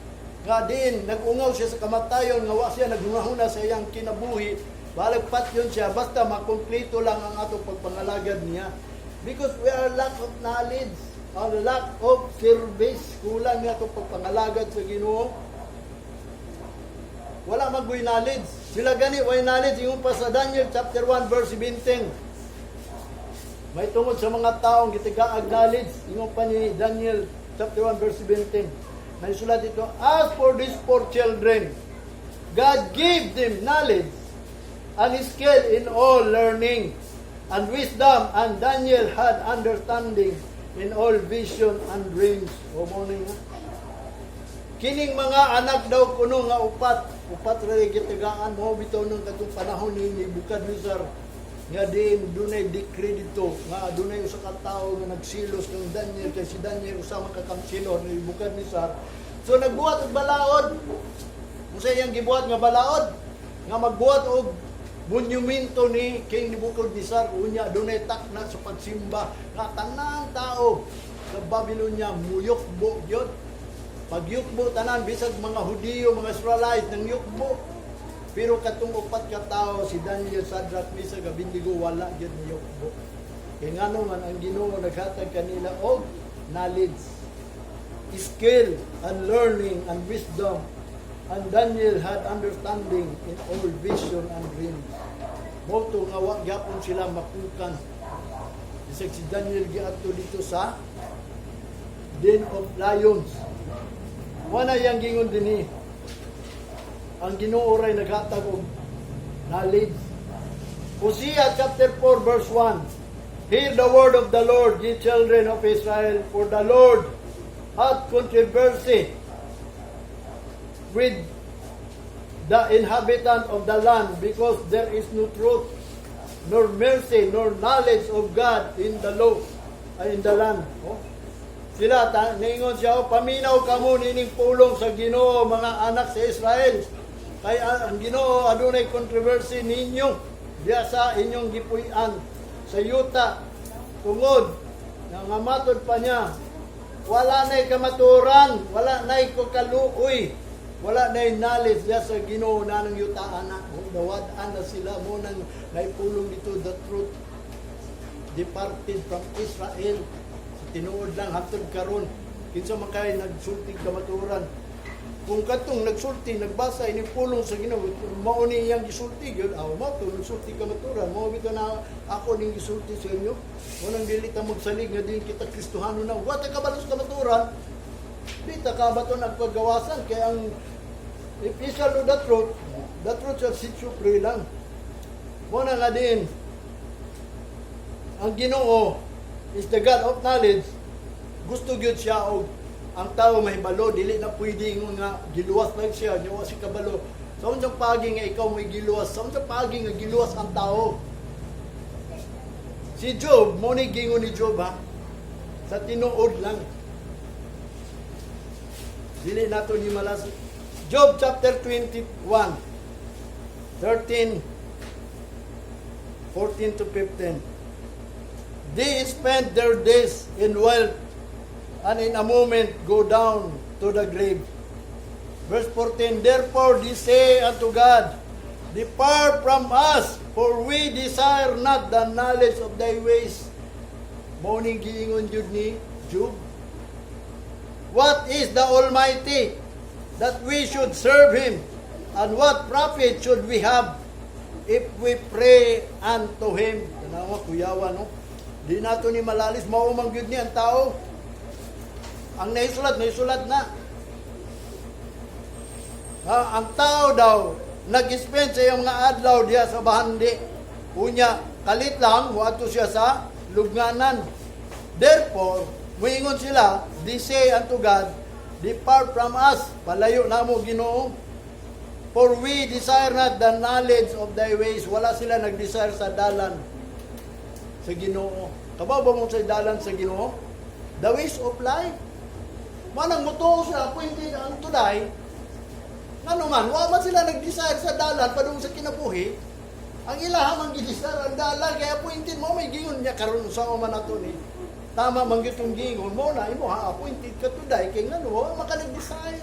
[SPEAKER 1] nga din nag-ungaw siya sa kamatayon nga wa siya naghunahuna sa iyang kinabuhi, balag patyon siya basta makumpleto lang ang atong pagpangalagad niya, because we are lack of knowledge or lack of service. Kulang nga atong pagpangalagad sa Ginoo. Wala magoy knowledge sila gani, way knowledge. Ingon pa sa Daniel chapter 1 verse 17, may tungod sa mga taong gitigaag knowledge. Ingon pa ni Daniel chapter 1 verse 17, may sulat dito, "As for these four children, God gave them knowledge and skill in all learning and wisdom, and Daniel had understanding in all vision and dreams." O mo ni nga. Kining mga anak daw kuno nga upat, upat ra gitagaan mo bitaw nang katong panahon ni Nebuchadnezzar nga din dunay decree dito nga dunay usa ka tawo nga nagsilos kang Daniel, kay si Daniel usa man ka counselor ni Nebuchadnezzar. So nagbuhat og balaod. Unsa iyang gibuhat nga balaod? Nga magbuhat og monumento ni King Nebuchadnezzar, unya dunay takna sa pagsimba nga tanang tao Sa Babylonia, muyukbo gyud. Pagyukbo tanan, bisag mga Hudiyo, mga Israelite nang yukbo. Pero katong upat ka tawo, si Daniel, Shadrach, Meshach, Abednego, wala gyud muyukbo. Kay ngano man, ang Ginoo naghatag kanila og knowledge, skill and learning and wisdom. And Daniel had understanding in all vision and dreams. Mao to nga wa gyapon sila mapukan. Bisag si Daniel giadto dito sa den of lions. Wala yang gingon dinhi. Ang Ginoo ray naghatag og knowledge. Hosea chapter 4 verse 1. "Hear the word of the Lord, ye children of Israel, for the Lord hath controversy with the inhabitant of the land, because there is no truth, nor mercy, nor knowledge of God in the law, ay, in the land." Oh. Sila, niingon siya, "Oh, paminaw kamo nining pulong sa Ginoo, mga anak sa Israel. Kay ang Ginoo adunay controversy ninyo diya sa inyong gipuy-an sa yuta tungod nga nga matod pa niya wala na'y kamaturan, wala na'y kaluoy, wala na'y knowledge diya sa Ginoo na ng yuta ana." Oh, nawad-an na sila mo nang naipulong dito, the truth departed from Israel. Sa tinuod lang, hangtod karon, kinsa man kay nagsulti kamaturan? Kung katong nagsulti, nagbasa ini pulong sa Ginoo, mao ni iyang gisulti gyud, aw mao to nagsulti kamaturan, mao bitaw na ako ning gisulti sa inyo. Unang dili ta magsalig nga din kita Kristohano na, wa ta kabalo sa kamaturan, di ta kabato nagpagawasan kay ang if you shall know the truth shall set you free lang. Mao na nga din, ang Ginoo is the God of knowledge. Gusto gyud siya og ang tao mahibalo, dili na pwede nga giluwas lang siya, nya wa si kabalo. Sa unsang paagi nga ikaw may giluwas? Sa unsang paagi nga giluwas ang tao? Si Job, mo ni gingon ni Job ha. Sa tinuod lang. Dili nato ni malas. Job chapter 21, 13, 14 to 15. "They spend their days in wealth and in a moment go down to the grave." Verse 14, "Therefore they say unto God, 'Depart from us, for we desire not the knowledge of thy ways.'" Mao ning giingon jud ni Job. "What is the Almighty that we should serve Him? And what profit should we have if we pray unto Him?" Tanawa, kuyawa, no? Di nato ni malalis, mao man gyud ni ang tao. Ang naisulat, naisulat na. Ha, ang tao daw, nag-spend sa iyang mga adlaw diya sa bahandi. Unya, kalit lang, muadto siya sa lubnganan. Therefore, muingon sila, they say unto God, 'Depart from us, palayo namo Ginoo. For we desire not the knowledge of thy ways.'" Wala sila nag-desire sa dalan sa Ginoo. Kabaw ba mo sa dalan sa Ginoo? The ways of life. Manang mutuo sila, appointed unto die. Ngano man, wa man sila nag-desire sa dalan padung sa kinabuhi. Ang ilaha man gi-desire ang dalan kaya appointed mo may gingon niya karon sa man nato ni. Tama man gyud tong gingon mo na imo ha, appointed ka to die kay ngano wa man ka nag-desire.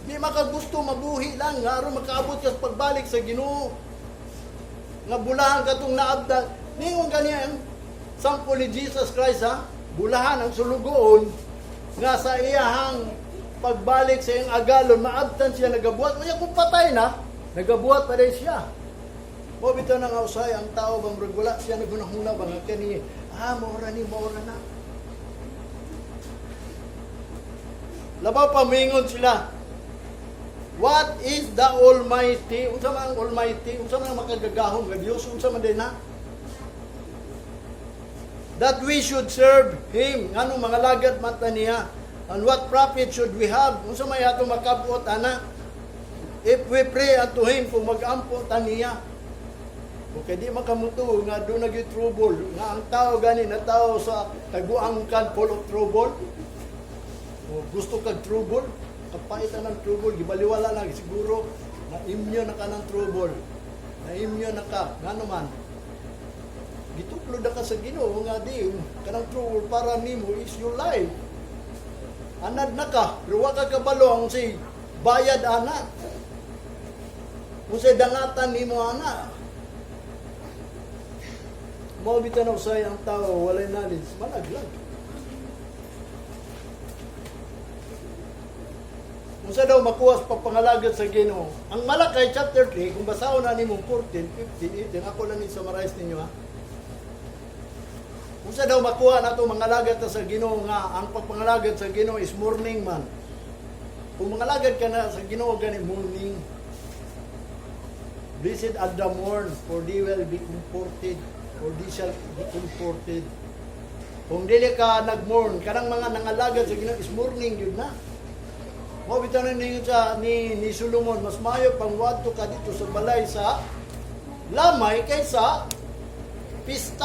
[SPEAKER 1] Di makagusto mabuhi lang nga aron makaabot ka sa pagbalik sa Ginoo. Nga bulahan katong naabdan. Ningon gani ang sample ni Jesus Christ ha, bulahan ang sulugoon nga sa iyahang pagbalik sa iyang agalon, maabtan siya nagabuhat. Unya kung patay na, nagabuhat pa rin siya. Mo bitaw na nga usay ang tao bang murag wala siya nagunahuna ba nga kani maura ni maura na. Labaw pa mingon sila. "What is the Almighty?" Unsa man ang Almighty? Unsa man ang makagagahom nga Dios? Unsa man din na? "That we should serve Him." Nganong mga lagad man ta niya? "And what profit should we have?" Unsa may ato makabot ana? "If we pray unto Him," kung mag-ampo ta niya. Okay, di makamuto nga doon naging trouble. Nga ang tao gani na tao sa taguang kan full of trouble. O, gusto kag trouble, kapait na ng trouble, gibaliwala lang siguro na immune na ka ng trouble. Na immune na ka, ngano man. Gituklod na ka sa Ginoo nga diin kanang true word para nimo is your life. Anad na ka, pero wa ka kabalo ang si bayad ana. Kung sa dangatan nimo ana. Mao bitaw na usay ang tao walay knowledge, malaglag. Unsa daw makuha sa pagpangalagad sa Ginoo? Ang Malakay chapter 3, kung basahon na nimo 14, 15, 18, ako lang ni summarize ninyo ha. Unsa daw makuha nato mangalagad ta sa Ginoo nga ang pagpangalagad sa Ginoo is mourning man? Kung mangalagad ka na sa Ginoo gani, mourning. Blessed are the mourn, for they will be comforted, for they shall be comforted. Kung dili ka nag-mourn, kanang mga nangalagad sa Ginoo is mourning yun na. Mao bitaw na ninyo sa ni Solomon, mas maayo pang wadto ka dito sa balay sa lamay kaysa pista.